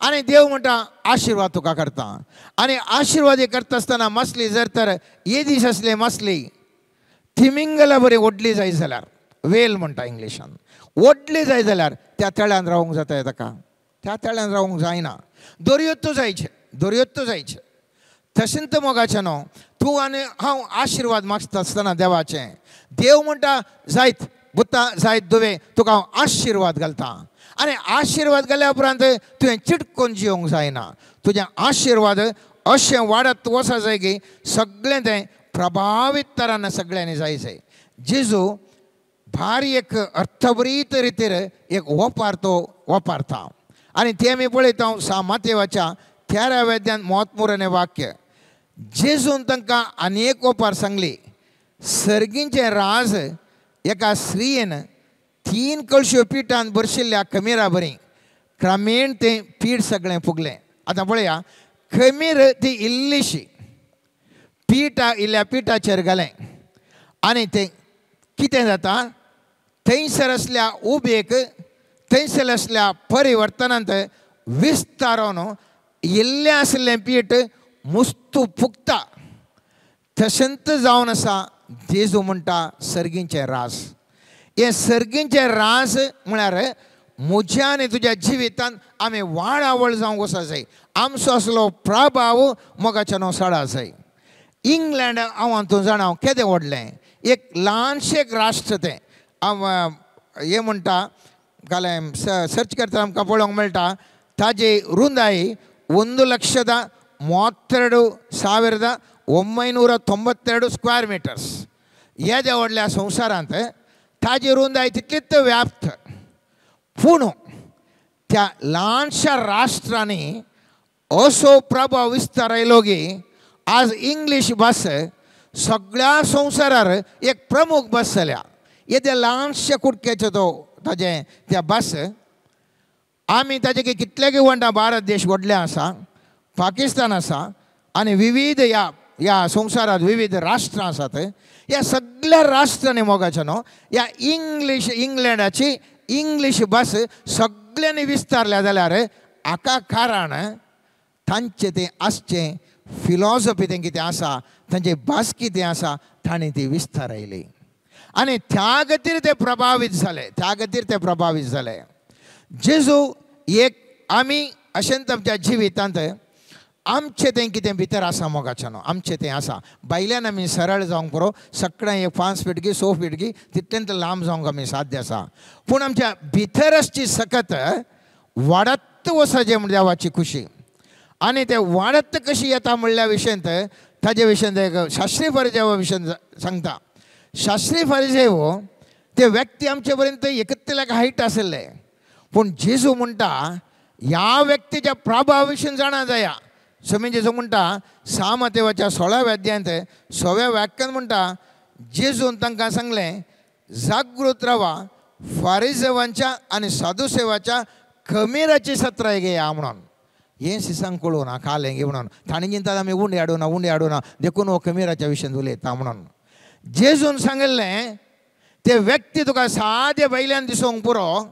Speaker 5: आनी देव म्हणटा आशिर्वाद तुका करता. आनी आशिर्वाद करता आसतना मासली जर तर येदीश आसली मासली थिमिंगला बरी व्हडली जाय जाल्यार, वेल म्हणटा इंग्लिशान, व्हडली जाय जाल्यार त्या तळ्यांत रावूंक जाता ताका? त्या तळ्यांत रावूंक जायना. दर्योत्तो जायचें, दर्योत्तो जायचें. तशेंच मोगाचें न्हू तूं आनी हांव आशिर्वाद मागता आसतना देवाचें, देव म्हणटा जायत बुत्ता जायत दुवे तुका हांव आशिर्वाद घालता. आनी आशिर्वाद घाल्या उपरांत तुवें चिटकोन जिवंक जायना. तुजें आशिर्वाद अशें वाडत वचो जाय की सगळें तें प्रभावीत तरान सगळ्यांनी जाय जाय. जेजू भारी एक अर्थभरीत रितीर एक वपार तो वापरता आनी तें आमी पळयता सा मातेवाच्या 13व्या अध्यायांत म्हत्वपूर्ण वाक्य. जेजून तांकां आनी एक ओपार सांगली, सर्गींचें राज एका स्त्रियेन 3 कळश्यो पिठान भरशिल्ल्या खमीरा बरी क्रमेण तें पीठ सगळें फुगलें. आतां पळया, खमीर ती इल्लीशी पिठा इल्ल्या पिठाचेर घालें आनी तें कितें जाता, थंयसर आसल्या उबेक, थंयसर आसल्या परिवर्तनांत विस्तारून इल्लें आसलें पीठ मुस्तू फुगता. तशेंच जावन आसा जेजू म्हणटा सर्गींचें रास. हें सर्गींचें रास म्हळ्यार म्हज्या आनी तुज्या जिवितांत आमी वाडावळ जावंक वचूंक जाय. आमचो आसलो प्रभाव मोगाच्या सडा जाय. इंग्लंड हांव तूं जाणा केदें व्हडलें एक ल्हानशें एक राष्ट्र तें. हांव हें म्हणटा काल सर्च करता आमकां पळोवंक मेळटा ताजी रुंदाई 1,32,992 स्क्वेअर मिटर्स. येद्या व्हडल्या संवसारांत ताजी रुंदाय तितलीच व्याप्त. पूण त्या ल्हानशा राष्ट्रांनी असो प्रभाव विस्तार आयलो की आज इंग्लीश भास सगळ्या संवसारार एक प्रमुख भास जाल्या. येद्या ल्हानशा कुडक्याचो तो ताजें त्या भास आमी ताजे की कितले म्हणटा भारत देश व्हडलें आसा, पाकिस्तान आसा आनी विविध ह्या ह्या संवसारांत विविध राष्ट्रां आसात. ह्या सगळ्या राष्ट्रांनी मोगाचें न्हू ह्या इंग्लीश इंग्लंडाची इंग्लीश भास सगळ्यांनी विस्तारल्या जाल्यार हाका कारण तांचें तें आसचें फिलॉसॉफी तें कितें आसा, तांची भास कितें आसा, तांणी ती विस्तारयली आनी त्या खातीर ते प्रभावीत जाले, त्या खातीर ते प्रभावीत जाले. जेजू एक आमी अशेंच आमच्या जिवितांत आमचें तें कितें भितर आसा मोगाचें न्हू आमचें तें आसा. भायल्यान आमी सरळ जावंक पुरो, सगळें एक 5 फीट की 6 फीट की तितलेंच लांब जावंक आमी साध्य आसा. पूण आमच्या भितर आसची सकत वाडत वचचें म्हण देवाची खुशी. आनी ते वाडत कशी येता म्हणल्या विशयांत ताजे विशयांत एक शास्त्री फरिजेवा विशयांत सांगता. शास्त्री फरिजेव ते व्यक्ती आमचे पर्यंत एकत्रित हायट आशिल्ले, पूण जेजू म्हणटा ह्या व्यक्तीच्या प्रभावा विशीं जाणा जाया. स्वामी जेजू म्हणटा सामतेवाच्या 16व्या अध्यायांत 6व्या वाक्यान म्हणटा, जेजून तांकां सांगलें जागृत रावा, फारिजेवांच्या आनी साधुसेवाच्या खमीराची सत्राय घेया म्हणून. हें सिसांक कळूं ना खालें गे म्हणून तांणी चिंतात आमी उंडे हाडूना उंडे हाडूना देखून हो खमीराच्या विशयान उलयता म्हणून. जेजून सांगिल्लें ते व्यक्ती तुका सादे वयल्यान दिसूंक पुरो,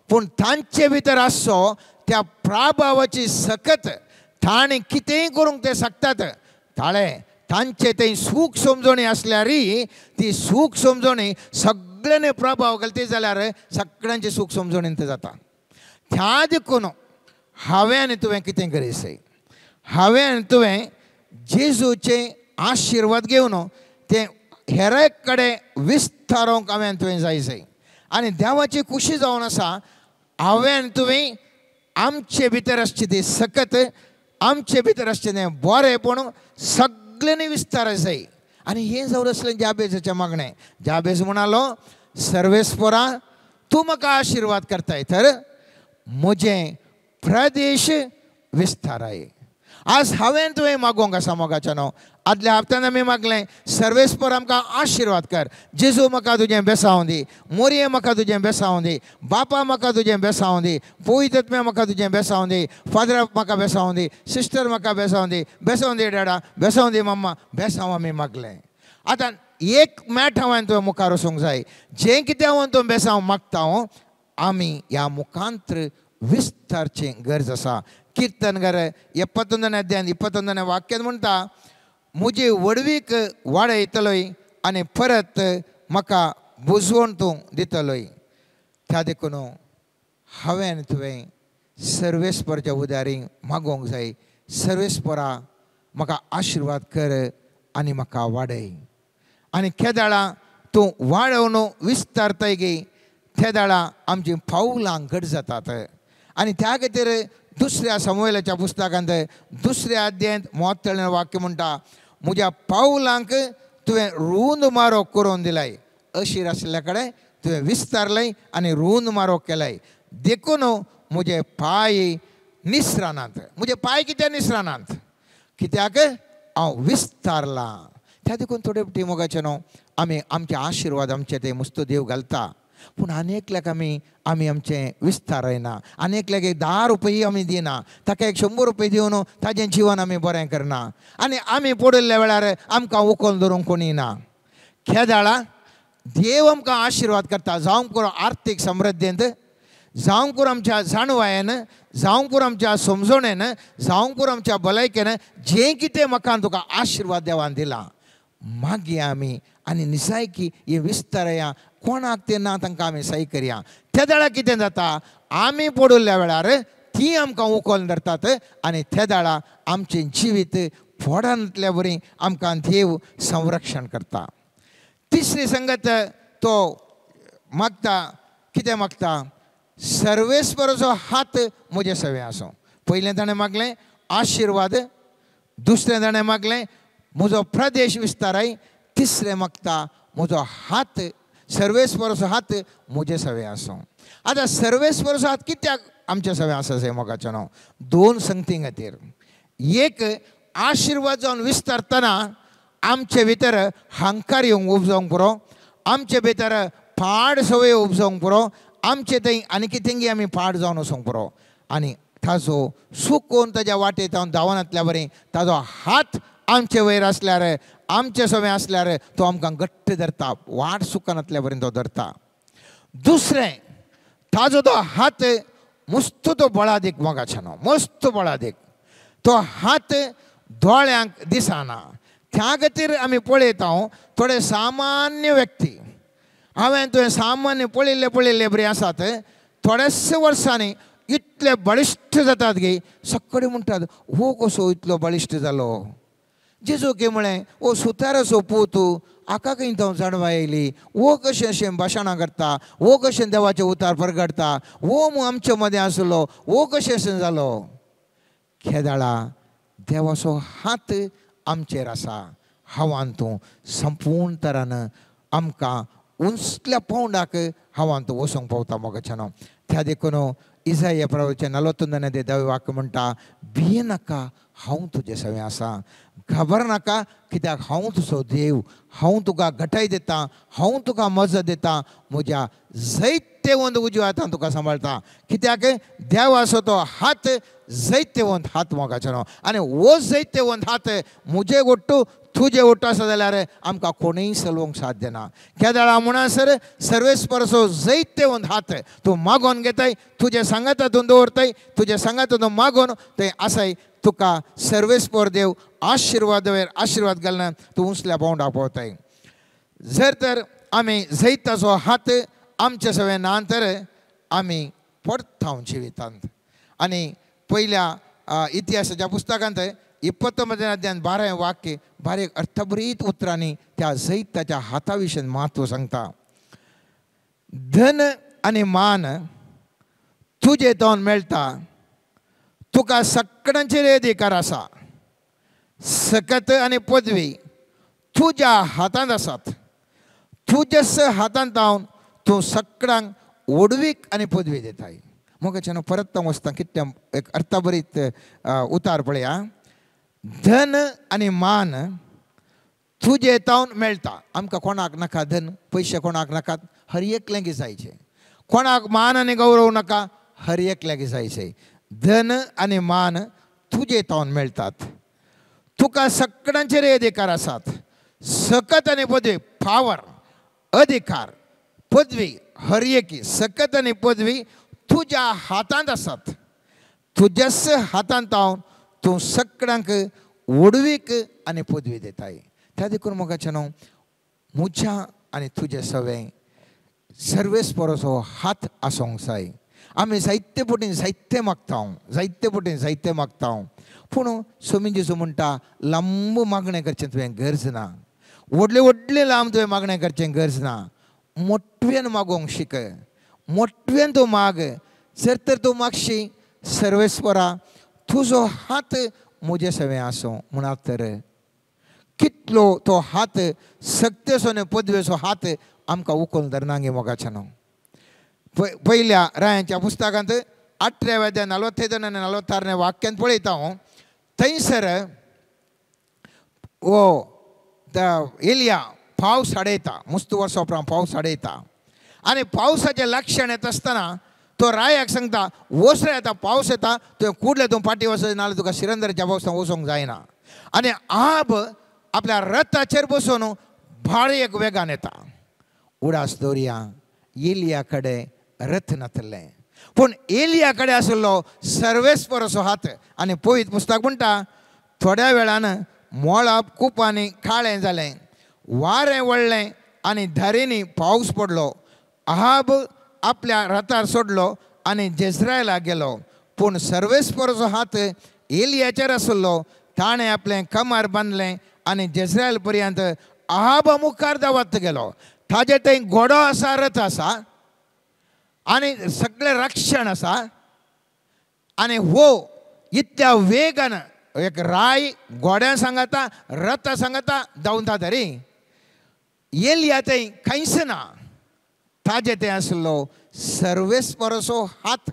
Speaker 5: पूण तांचे भितर आसचो त्या प्रभावाची सकत ताणें कितेंय करूंक ते शकतात. ताळे तांचे थंय सूख समजणी आसल्यार ती सूख समजणी सगळ्यांनी प्रभाव घालती जाल्यार सगळ्यांची सूख समजणी जाता. त्या देखून हांवें आनी तुवें कितें करीसय, हांवें आनी तुवें जेजूचे आशिर्वाद घेवन ते हेर कडेन विस्तारोंक हांवें आनी तुवें जाय. आनी देवाची खुशी जावन आसा हांवें आनी तुवें आमचे भितर आसची ती सकत, आमचे भितर आसचें तें बरेंपण सगळ्यांनी विस्तार जाय. आनी हें जावन आसलें जाबेजाचें मागणें. जाबेज म्हणालो, सर्वेस्परा तूं म्हाका आशिर्वाद करताय तर म्हजें प्रदेश विस्ताराय. आज हांवें तुवें मागोंक आसा मोगाच्या न्हू. आदल्या हप्त्यान आमी मागलें, सर्वेस्पर आमकां आशिर्वाद कर, जेजू म्हाका तुजें बेसावं दी, मोरये म्हाका तुजें बेसावं दी, बापा म्हाका तुजें बेसावं दी, पवित्रत्म्या म्हाका तुजें बेसावं दी, फादर म्हाका बेसावं दी, सिस्टर म्हाका बेसावं दी, बेसावं दी डॅडा, बेसावं दी मम्मा, बेसांव आमी मागलें. आतां एक मॅट हांवें तुवें मुखार वचूंक जाय, जें कितें हांवें तुवें बेसांव मागता हांव आमी ह्या मुखांत्र विस्तारचें गरज आसा. कीರ್ತनगर 71ನೇ अध्याय 21ನೇ वाक्यान म्हणटा, म्हजी व्हडवीक वाडयतलोय आनी परत म्हाका बुजवण तूं दितलोय. त्या देखून हांवें आनी तुवें सर्वेस्परच्या उदारी मागोंक जाय, सर्वेस्परा म्हाका आशिर्वाद कर आनी म्हाका वाडय. आनी केदाळा तूं वाडोवन विस्तारताय गे तेदाळा आमची पावलां घट जातात. आनी त्या खातीर दुसऱ्या समूएलाच्या पुस्तकांत 2 अध्यायांत 32 वाक्य म्हणटा, म्हज्या पावलांक तुवें रूंद मारो करून दिलाय, अशीर आशिल्ल्या कडेन तुवें विस्तारलय आनी रूंद मारो केलाय, देखून म्हजे पांय निसरानात. म्हजे पांय कित्याक निसरानात? कित्याक हांव विस्तारलां. त्या देखून थोडे फावटी मोगाचे न्हू आमी आमचे आशिर्वाद आमचे ते मुस्त देव घालता, पूण आनी एकल्याक आमी आमी आमचें विस्तारयना, आनी एकल्याक एक 10 रुपये आमी दिना, ताका एक 100 रुपये दिवन ताजें जिवन आमी बरें करना. आनी आमी पडिल्ल्या वेळार आमकां उखल धरूंक कोणी ना. खेदाळा देव आमकां आशिर्वाद करता, जावं करूं आर्थीक समृद्धींत, जावं करूं आमच्या जाणवायेन, जावं करूं आमच्या समजणेन, जावं करूं आमच्या भलायकेन, जें कितें म्हाका तुका आशिर्वाद देवान दिला मागीर आमी आनी निसायकी हे विस्तारया, कोणाक तें ना तांकां आमी सही करया. त्या वेळार कितें जाता, आमी पडिल्ल्या वेळार ती आमकां उखल धरतात आनी त्या वेळार आमचें जिवीत फोडांतल्या वरी आमकां देव संरक्षण करता. तिसरी संगत तो मागता, कितें मागता? सर्वेस्पराचो हात म्हजे सवे आसूं. पयलें ताणें मागलें आशिर्वाद, दुसरें ताणें मागलें म्हजो प्रदेश विस्ताराय, तिसरें मागता म्हजो हात, सर्वेस्पराचो हात म्हजे सवे आसूं. आतां सर्वेस्पराचो हात कित्याक आमचे सवे आसा मोगाचें न्हू? 2 संगती खातीर. एक, आशिर्वाद जावन विस्तारतना आमचे भितर हंकार येवंक उपजावंक पुरो, आमचे भितर पाड सवय उपजावंक पुरो, आमचे थंय आनी कितेंगी आमी पाड जावन वचूंक पुरो. आनी ताजो सुकोवन ताज्या वाटेत हांव धांवनातल्या बरी ताजो हात आमचे वयर आसल्यार, आमचे सवे आसल्यार तो आमकां घट्ट धरता, वाट सुकनातल्या बरें तो धरता. दुसरें, ताजो तो हात मस्त तो बळादीक मोगाचे न्हू, मस्त बळादीक तो हात दोळ्यांक दिसना. त्या खातीर आमी पळयता थोडे सामान्य व्यक्ती, हांवें तुवें सामान्य पळयल्ले पळयल्ले बरें आसात, थोड्याशे वर्सांनी इतले बळिश्ट जातात गे, सगळे म्हणटात हो कसो इतलो बळिश्ट जालो. जेजू की म्हळें, ओ सुताराचो पूत हाका खंय हांव जाणवाय आयली, हो कशें अशें भाशणां करता, हो कशें देवाचें उतार परगडटा, हो आमचे मदें आसलो, हो कशें अशें जालो. खेदाळा देवाचो हात आमचेर आसा, हांवान तूं संपूर्ण तरान आमकां उंचल्या पावंडाक हांवान तूं वचूंक पावता मोगाचें न्हू. त्या देखून इजाया प्रभूचें 41 10 वाक्य म्हणटा, भियेनाका हांव तुजें सवें आसा, खबर नाका कित्याक हांव तुजो देव, हांव तुका घटाय दिता, हांव तुका मजत दिता, म्हज्या जैत्यवंत उजव्या हातान तुका सांबाळटा. कित्याक देवाचो तो हात जैत्यवंत हात मोगाचो न्हू. आनी हो जैत्यवंत हात म्हजे ओट्टू तुजे ओट्टू आसा जाल्यार आमकां कोणूय चलोवंक साध्य ना. केदळा म्हणसर सर्वेस्पराचो जैत्यवंत हात तूं मागोवन घेताय, तुजे सांगाता तूं दवरताय, तुजे सांगाता तूं मागोवन थंय आसाय. तुका सर्वेस्पर देव आशिर्वाद वेर आशिर्वाद घालना तूं उंचल्या पावंडा पावताय. जर तर आमी जैताचो हात आमचे सगळे ना तर आमी परतावन जिवितांत. आनी पयल्या इतिहासाच्या पुस्तकांत 29 अध्याय 12 वाक्य बारीक अर्थभरीत उतरांनी त्या जैताच्या हाता विशीं म्हत्व सांगता. धन आनी मान तुजे तोन मेळटा, तुका सगळ्यांचेर अधिकार आसा, सकत आनी पदवी तुज्या हातांत आसात, तुज्याच हातांत जावन तूं सगळ्यांक ओडवीक आनी पदवी दिताय. मोगाच्यान परत हांव वचता कितलें एक अर्थभरीत उतार पळया. धन आनी मान तुजे तावन मेळटा. आमकां कोणाक नाका धन, पयशे कोणाक नाकात, हर एकल्यांक जायचे. कोणाक मान आनी गौरव नाका, हर एकल्याक जायचे. धन आनी मान तुजे तावन मेळटात, तुका सगळ्यांचेर अधिकार आसात, सकत आनी पदवी, पावर, अधिकार, पदवी, हर एकी सकत आनी पदवी तुज्या हातांत आसात, तुज्याच हातांत जावन तूं सगळ्यांक ओडवीक आनी पदवी दिताय. त्या देखून मोगाचें न्हू म्हज्या आनी तुजे सवें सर्वेस्पराचो हात आसूंक जाय. आमी जायते पटीन जायते मागता, जायते पटीन जायते मागता, पूण स्वामी जेजू म्हणटा लांब मागणें करचें तुवें गरज ना, व्हडलें व्हडलें लांब तुवें मागणें करचें गरज ना, मोटव्यान मागोवंक शिक, मोटव्यान तूं माग. जर तर तूं मागशी सर्वेस्परा तुजो हात म्हजे सवें आसूं म्हणत तर कितलो तो हात सक्तेचो आनी पदवेचो हात आमकां उखलून धरना गे मोगाच्यान. पयल्या रायांच्या पुस्तकांत 18व्या अध्याय 42 आनी 46 वाक्यांत पळयता हांव, थंयसर हो एलिया पावस हाडयता, मुस्त वर्सा उपरांत पावस हाडयता आनी पावसाचें लक्षण येता आसतना तो रायाक सांगता वच रे आतां पावस येता, तुवें कुडले तूं फाटीं वचत नाजाल्यार तुका सिरंदरच्या पावसान वचूंक जायना. आनी आब आपल्या रथाचेर बसून भाळ एक वेगान येता. उडास दवरया, एलिया कडेन रथ नासलें, पूण एलिया कडेन आशिल्लो सर्वेस्पराचो हात. आनी पवित्र पुस्तक म्हणटा थोड्या वेळान मळब कुपांनी काळें जालें, वारें वळ्ळें आनी धारेंनी पावस पडलो. आहाब आपल्या रथार सोडलो आनी जेजरायला गेलो, पूण सर्वेस्पराचो हात एलियाचेर आशिल्लो. ताणें आपलें कमर बांदलें आनी जेजरायल पर्यंत आहाबा मुखार धांवत गेलो. ताजे थंय घोडो आसा, रथ आसा आनी सगळें रक्षण आसा आनी हो इतल्या वेगान एक राय घोड्या सांगाता रथा सांगाता धांवता तरी एलिया थंय कांयच ना. ताजे थंय आसलो सर्वेस्पराचो हात.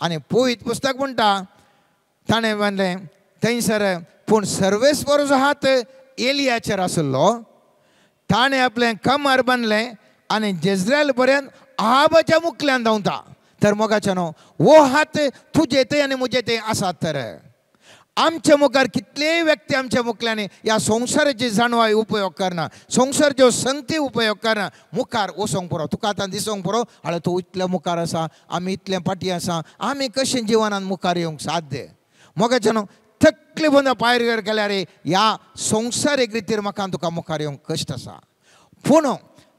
Speaker 5: आनी पवित्र पुस्तक म्हणटा ताणें म्हणलें थंयसर पूण सर्वेस्पराचो हात एलियाचेर आसलो, ताणें आपलें कमर बांदलें आनी जेजरायल पर्यंत आहाबाच्या मुखल्यान धांवता. तर मोगाच्या न्हू हो हात तुजे थंय आनी म्हजे थंय आसात. तर आमच्या मुखार कितलेय व्यक्ती आमच्या मुखल्यानी ह्या संवसाराची जाणवाय उपयोग करना, संवसाराच्यो संगती उपयोग करना, मुखार वचोंक पुरो, तुका आतां दिसोंक पुरो, हाडो तूं इतल्या मुखार आसा, आमी इतलें फाटीं आसा, आमी कशें जिवनान मुखार येवंक साध्य. मोगाच्या न्हू तकली बंद पायर केल्यार ह्या संवसारीक रितीर म्हाका तुका मुखार येवंक कश्ट आसा, पूण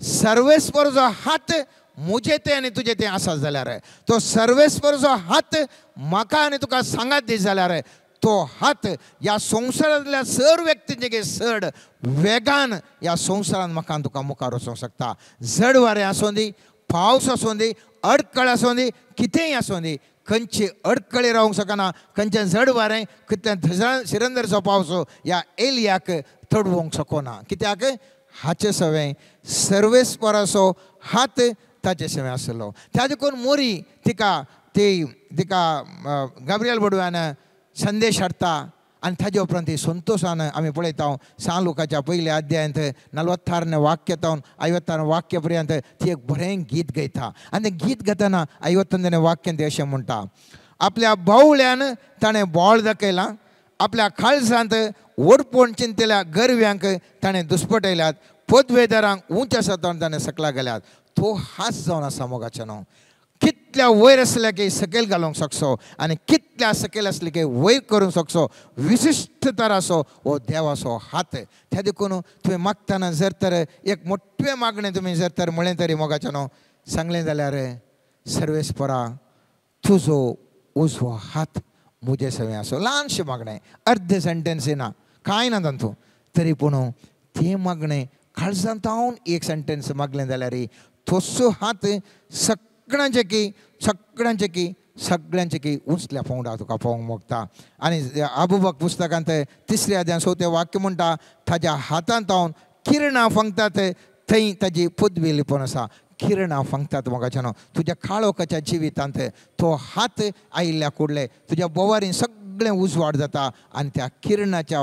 Speaker 5: सर्वेस्पराचो हात म्हजे ते आनी तुजे ते आसा जाल्यार, तो सर्वेस्पराचो हात म्हाका आनी तुका सांगात दी जाल्यार, तो हात ह्या संवसारांतल्या सर व्यक्तींचे चड वेगान ह्या संवसारांत म्हाका तुका मुखार वचोंक शकता. जड वारें आसूं दी, पावस आसूं दी, अडकळ आसूं दी, कितेंय आसूं दी, खंयची अडकळी रावंक शकना, खंयचें जड वारें, कितलें सिरंदरचो पावस ह्या एलियाक तडवंक शकना. कित्याक हाचे सवें सर्वेस्पराचो हात ताचे सवें आसलो. त्या देखून मोरी तिका ती तिका गाब्रियल बडव्यान संदेश हाडटा आनी ताजे उपरांत ती संतोशान आमी पळयता सान लुकाच्या पयल्या अध्यायांत 46 वाक्य तावन 50 वाक्य पर्यंत ती एक बरें गीत गायता. आनी तें गीत गायतना 51 वाक्यान ती अशें म्हणटा, आपल्या बावळ्यान ताणें बोळ दाखयलां, आपल्या काळजांत ओडपोण चिंतल्या गरव्यांक ताणें दुस्पटयल्यात, पदवेदारांक उंच आसा ताणें सकला गेल्यात. तो हात जावन आसा मोगाच्या न्हू. कितल्या वयर आसल्या की सकयल घालूंक शकसो आनी कितल्या सकयल आसले की वयर करूंक शकसो विशिश्ट तराचो हो देवाचो हात. त्या देखून तुवें मागतना जर तर एक मोठें मागणें तुमी जर तर म्हळें तरी मोगाच्यानो सांगलें जाल्यार सर्वेस्परा तुजो उजवो हात म्हजे सवें आसो. ल्हानशें मागणें, अर्दे सेंटेन्स ना, कांय ना तातूंत, तरी पूण तें मागणें काळजांत एक सेंटेन्स मागलें जाल्यार तसो हात सगळ्यांचे की सगळ्यांचे की सगळ्यांचे की उंचल्या पोंवडा तुका पळोवंक मोगता. आनी आबुबक पुस्तकांत तिसऱ्या अध्याय चवथें वाक्य म्हणटा ताज्या हातांत किरणां फांगतात थंय ताजी पदवी लिपोवन आसा. किरणां फांगतात मोगाच्यानो तुज्या काळोखाच्या जिवितांत तो हात आयिल्ल्या कुडले तुज्या बोवारीन सगळें उजवाड जाता आनी त्या किरणाच्या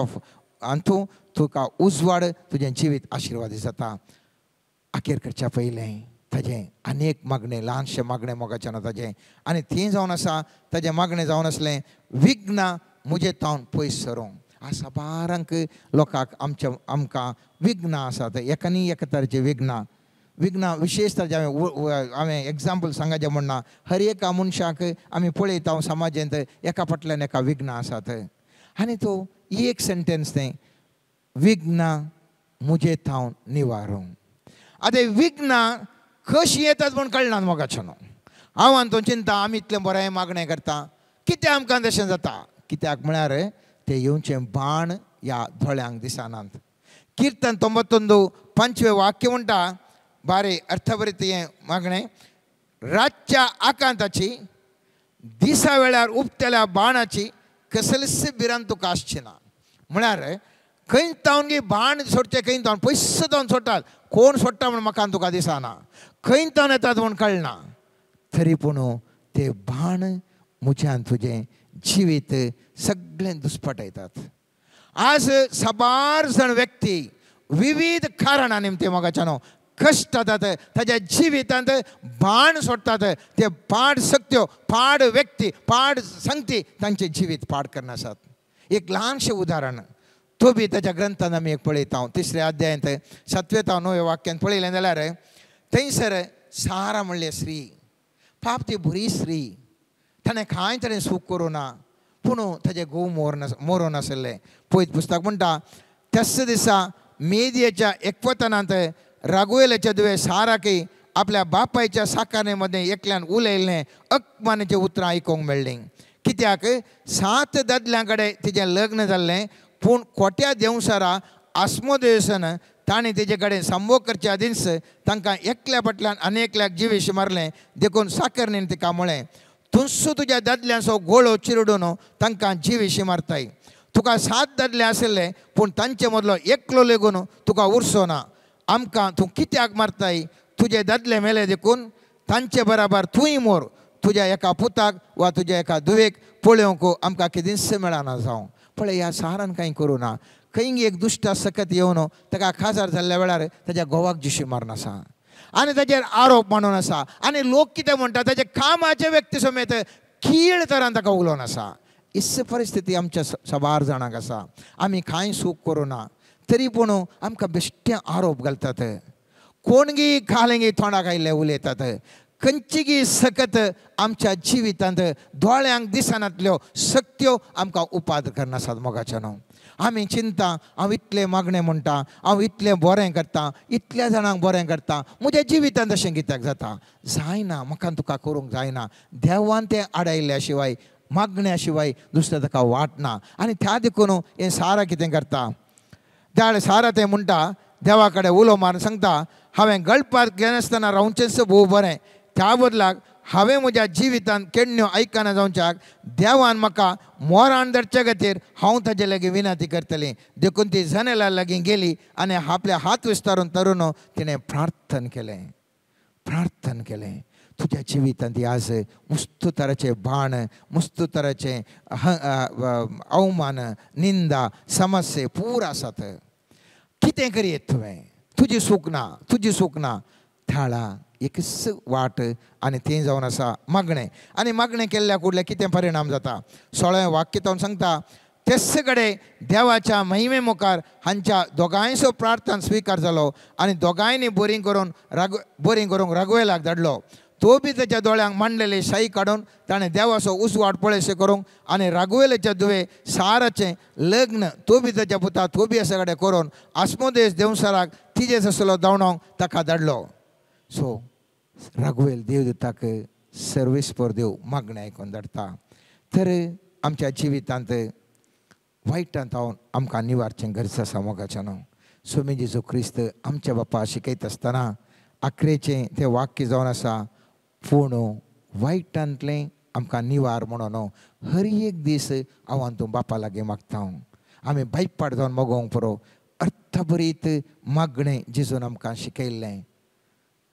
Speaker 5: हातूंत तुका उजवाड तुजें जिवीत आशिर्वादी जाता. अखेर करच्या पयलें ताजें आनी एक मागणें, ल्हानशें मागणें मोगाच्यानो ताजें, आनी तें जावन आसा ताजें मागणें जावन आसलें विघ्नां म्हजे तावन पयस सरूंक. आज साबारांक लोकांक आमच्या आमकां विघ्नां आसात, एकानी एका तरेचीं विघ्नां. विघ्नां विशेश तर हांवें एग्जाम्पल सांगाचें म्हणना, हर एका मनशाक आमी पळयता समाजांत एका फाटल्यान एका विघ्नां आसात. आनी तो एक सेंटेन्स तें विघ्नां म्हजे थावन निवारूंक. आतां विघ्नां कशीं येतात म्हूण कळना मोगाच्यानो. हांव आनी तो चिंता आमी इतलें बरें मागणें करता, कित्याक आमकां तशें जाता? कित्याक म्हळ्यार ते येवचें बाण ह्या दोळ्यांक दिसनात. किर्तन 92 5वें वाक्य म्हणटा बारे अर्थभरीत हें मागणें, रातच्या आकांताची दिसा वेळार उपतेल्या बाणाची कसलीच भिरांत तुका आसची ना. म्हळ्यार खंय तावन गी बाण सोडचें, खंय तावन पयस तावन सोडटात, कोण सोडटा म्हूण म्हाका तुका दिसना, खंय तावन येतात म्हूण कळना, तरी पूण ते बाण म्हज्यान तुजें जिवीत सगळें दुस्पटयतात. आज साबार जाण व्यक्ती विविध कारणां निमते मोगाच्यानो कश्ट जातात, ताज्या जिवितांत बाण सोडटात, ते पाड सक्त्यो पाड व्यक्ती पाड संगती तांचें जिवीत पाड करनासात. एक ल्हानशें उदाहरण तो बी ताच्या ग्रंथान आमी एक पळयता, 3ऱ्या अध्यायांत 7व्या तावन 9व्या वाक्यान पळयलें जाल्यार थंयसर सारा म्हणलें स्त्री, पाप ती बरी स्त्री, ताणें कांय तरेन सूख करूं ना, पूण ताजें घोव मोरोन आसलें. पयत पुस्तक म्हणटा त्याच दिसा मेदियेच्या एकवतनांत रागुएलाच्या दुवे साराकी आपल्या बापायच्या साकारणे मदें एकल्यान उलयल्लें अकमानाचें उतरां आयकूंक मेळ्ळीं. कित्याक 7 दादल्यां कडेन तिजें लग्न जाल्लें, पूण खोट्या देंवसारा आस्मोदेसन ताणें तेजे कडेन संभोग करचे आदींच तांकां एकल्या फाटल्यान आनी एकल्याक जिवेशी मारलें. देखून साकरणीन तिका म्हळें तुंसू तुज्या दादल्यांचो गोळो चिरडून तांकां जिवेशी मारताय. तुका 7 दादले आशिल्ले पूण तांचे मदलो एकलो लेगून तुका उरचो ना. आमकां तूं कित्याक मारताय? तुजे दादले मेले देखून तांचे बराबर तूंय मोर. तुज्या एका पुताक वा तुज्या एका धुवेक पळोवंक आमकां कितेंच मेळना जावं. पळय ह्या सारान कांय करूं ना. खंय एक दुश्ट सकत येवन ताका खाजार जाल्ल्या वेळार ताज्या घोवाक जिशी मारून आसा आनी ताजेर आरोप मांडून आसा आनी लोक कितें म्हणटा ताजे कामाचे व्यक्ती समेत कीळ तरान ताका उलोवन आसा. इस परिस्थिती आमच्या साबार जाणांक आसा. आमी कांय सूख करूं ना तरी पूण आमकां बेश्टे आरोप घालतात, कोणगी खालेंगी तोंडाक आयिल्ले उलयतात, खंयची सकत आमच्या जिवितांत दोळ्यांक दिसनातल्यो सक्त्यो आमकां उपाद करनासात. मोगाच्यानो आमी चिंता हांव इतलें मागणें म्हणटा, हांव इतलें बरें करता, इतल्या जाणांक बरें करता, म्हज्या जिवितांत अशें कित्याक जाता? जायना, म्हाका तुका करूंक जायना. देवान तें आडायल्ल्या शिवाय मागण्या शिवाय दुसरें ताका वाट ना. आनी त्या देखून हें सारा कितें करता, त्या सारा तें म्हणटा देवा कडेन उलो मारून सांगता हांवें गळपाक घेनासतना रावचेंच भोव बरें, त्या बदलाक हांवें म्हज्या जिवितांत केण्ण्यो आयकना जावच्याक देवान म्हाका मोरान धरचे खातीर हांव ताजे लागीं विनंती करतलें. देखून ती जनेला लागीं गेली आनी आपले हात विस्तारून तरून तिणें प्रार्थन केलें, प्रार्थन केलें. तुज्या जिवितांत आज मुस्तू तराचे बाण, मुस्तू तराचे अवमान, निंदा, समस्ये पूर आसात. कितें करयेत तुवें? तुजी सूख ना, तुजी सूख ना. थाळा एकच वाट आनी तें जावन आसा मागणें. आनी मागणें केल्ल्या कुडल्या कितें परिणाम जाता? 16वें वाक्य तो सांगता तेच कडेन देवाच्या महिमे मुखार हांच्या दोगांयचो प्रार्थना स्विकार जालो आनी दोगांयनी बोरींग करून रागवेलाक धाडलो. तो बी ताच्या दोळ्यांक मांडलेले शाही काडून ताणें देवाचो उजवाड पळयशें करूंक आनी राघुवेलाच्या धुवे साराचें लग्न तो बी ताच्या पुता तोबियासा कडेन करून आस्मोदेस देवसाराक तिजे आसलो धांवणोंक ताका धाडलो. सो राघुवेल देवदूताक सर्वेस्पर देव मागणें आयकून धाडटा. तर आमच्या जिवितांत वायटांत हांव आमकां निवारचें गरज आसा मोगाच्यान. स्वामी जेजू क्रिस्त आमच्या बापा शिकयत आसतना आखरेचें तें वाक्य जावन आसा, पूण वायटांतलें आमकां निवार म्हणून हर एक दीस हांव तूं बापा लागीं मागता. आमी बायपाट जावन मोगोंक पुरो अर्थभरीत मागणें जेजून आमकां शिकयल्लें.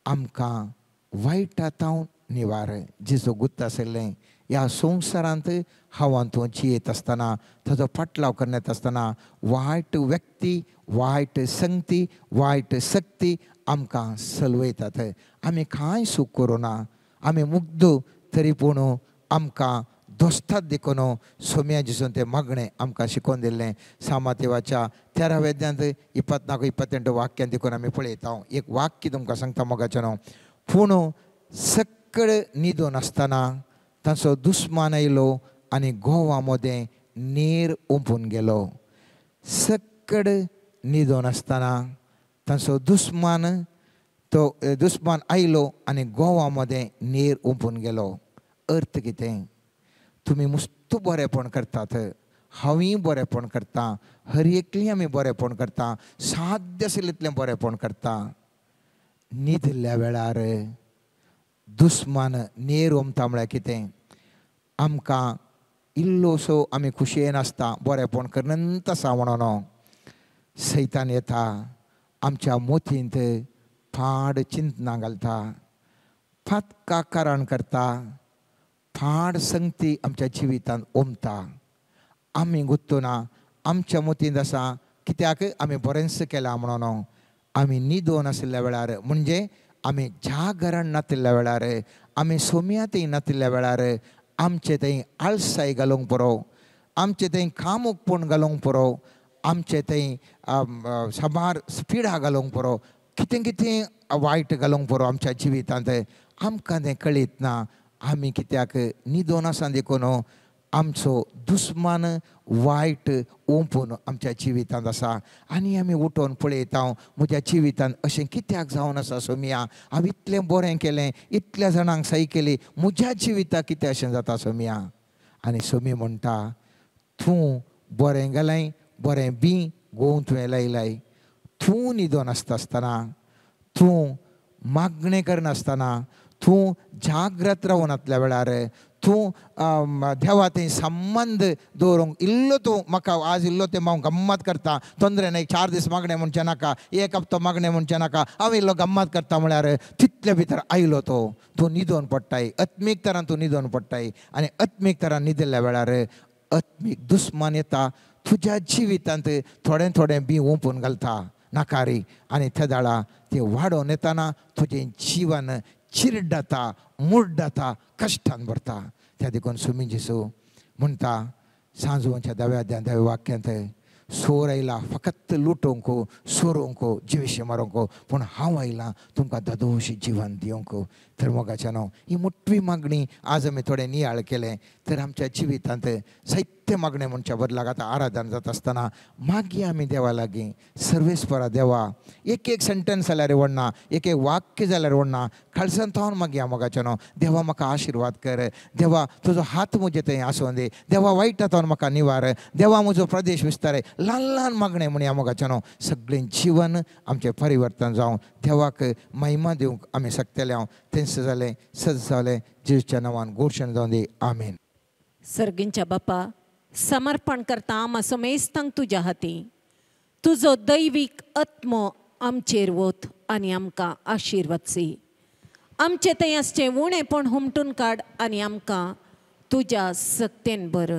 Speaker 5: आमकां वायटांत निवार जेजू गुत्त आशिल्लें ह्या संवसारांत हांव तूं जियेत आसतना ताजो फाटलाव करण्यात आसतना वायट व्यक्ती, वायट संगती, वायट शक्ती आमकां सलवयतात. आमी कांय सूख करुना, आमी मुग्ध तरी पूण आमकां दोस्तात देखून सोम्या जेजून तें मागणें आमकां शिकोवन दिल्लें. सामातेवाच्या 13 अध्यायांत 24 28 वाक्यान देखून आमी पळयता. एक वाक्य तुमकां सांगता मोगाचें न्हू, पूण सकळ न्हिदून आसतना तांचो दुस्मान आयलो आनी गोवा मदें नीर ओंपून गेलो. सकळ न्हिदून आसतना तांचो दुस्मान तो दुस्मान आयलो आनी गोवा मदें नीर ओंपून गेलो. अर्थ कितें? तुमी मुस्तू बरेपण करतात, हांवूय बरेपण करता, हर एकली आमी बरेपण करता, साध्य आशिल्लें तितलें बरेपण करता. न्हिदल्या वेळार दुस्मान नेर ओमता म्हळ्यार कितें? आमकां इल्लोसो आमी खुशयेन आसता, बरेपण करनंत आसा म्हणून सैतान येता आमच्या मोतींत फाड चिंतनां घालता, फातका कारण करता, फाड संगती आमच्या जिवितांत ओमता. आमी गुत्तुना आमच्या मोतींत आसा कित्याक आमी बरेंच केलां म्हणून. आमी न्हिदोन आशिल्ल्या वेळार म्हणजे आमी जागरण नातिल्ल्या वेळार, आमी सोम्यातय नातिल्ल्या वेळार आमचे थंय आळसाय घालूंक पुरो, आमचे थंय कामुकपण घालूंक पुरो, आमचे थंय साबार स्पिडा घालूंक पुरो, कितें कितें वायट घालूंक पुरो आमच्या जिवितांत. आमकां तें कळीत ना. आमी कित्याक न्हिदोन आसा देखून आमचो दुस्मान वायट ओंपून आमच्या जिवितांत आसा. आनी आमी उठोवन पळयता म्हज्या जिवितांत अशें कित्याक जावन आसा सोमिया, हांव इतलें बरें केलें, इतल्या जाणांक सही केली, म्हज्या जिविताक कितें अशें जाता सोमिया? आनी सोमी म्हणटा, तूं बरें गेलें, बरें बी गोंव तुवें लायलाय, तूं न्हिदोन आसता आसतना, तूं मागणें करनासतना, तूं जाग्रत रावनातल्या वेळार, तूं देवा थंय संबंद दवरूंक इल्लो तूं म्हाका आज इल्लो तें हांव गम्मत करता, तोंदरे न्हय 4 दीस मागणें म्हणचें नाका, एक हप्तो मागणें म्हणचें नाका, हांव इल्लो गम्मत करता म्हळ्यार तितले भितर आयलो तो तूं न्हिदोन पडटाय, आत्मीक तरान तूं न्हिदोन पडटाय. आनी आत्मीक तरान न्हिदिल्ल्या वेळार आत्मीक दुस्मान येता तुज्या जिवितांत थोडें थोडें बी ओंपून घालता नाकारी, आनी ते दाळा ते वाडोवन येतना तुजें जिवन चिरडाता, मुड्डाता, कश्टान भरता. त्या देखून सुमी जेसू म्हणटा सांजवांच्या 10व्या अध्यायांत 10व्या वाक्यांत, सोर आयला फकत लुटोवंक, सोरोवंक, जिवेशे मारूंक, पूण हांव आयलां तुमकां दादोशी जिवन दिवंक. तर मोगाच्या न्हू ही मोठी मागणी आज आमी थोडें नियाळ केलें तर आमच्या जिवितांत जायते मागणें म्हणच्या बदलाक आतां आराधन जाता आसतना मागीर आमी देवा लागीं सर्वेस्परा देवा एक एक सेंटन्स जाल्यार व्हडना, एक एक वाक्य जाल्यार व्हडना, खालसान थावन मागया मोगाच्या न्हू देवा म्हाका आशिर्वाद कर, देवा तुजो हात म्हजे थंय आसूं दी, देवा वायटा थावन म्हाका निवार, देवा म्हजो प्रदेश विस्तार. ल्हान ल्हान मागणें म्हणया मोगाच्या न्हू सगळें जिवन आमचें परिवर्तन जावन देवाक महिमा दिवंक आमी शकतले. हांव तेंच जालें सज जालें जेजूच्या नांवान घोशण जावन दी, आमेन.
Speaker 6: सर्गींच्या बापा, समर्पण करता आमा समेस्तांक तुज्या हाती. तुजो दैवीक आत्मो आमचेर वत आनी आमकां आशिर्वाद. आमचे थंय आसचें उणेपण हुमटून काड आनी आमकां तुज्या सक्तेन बर.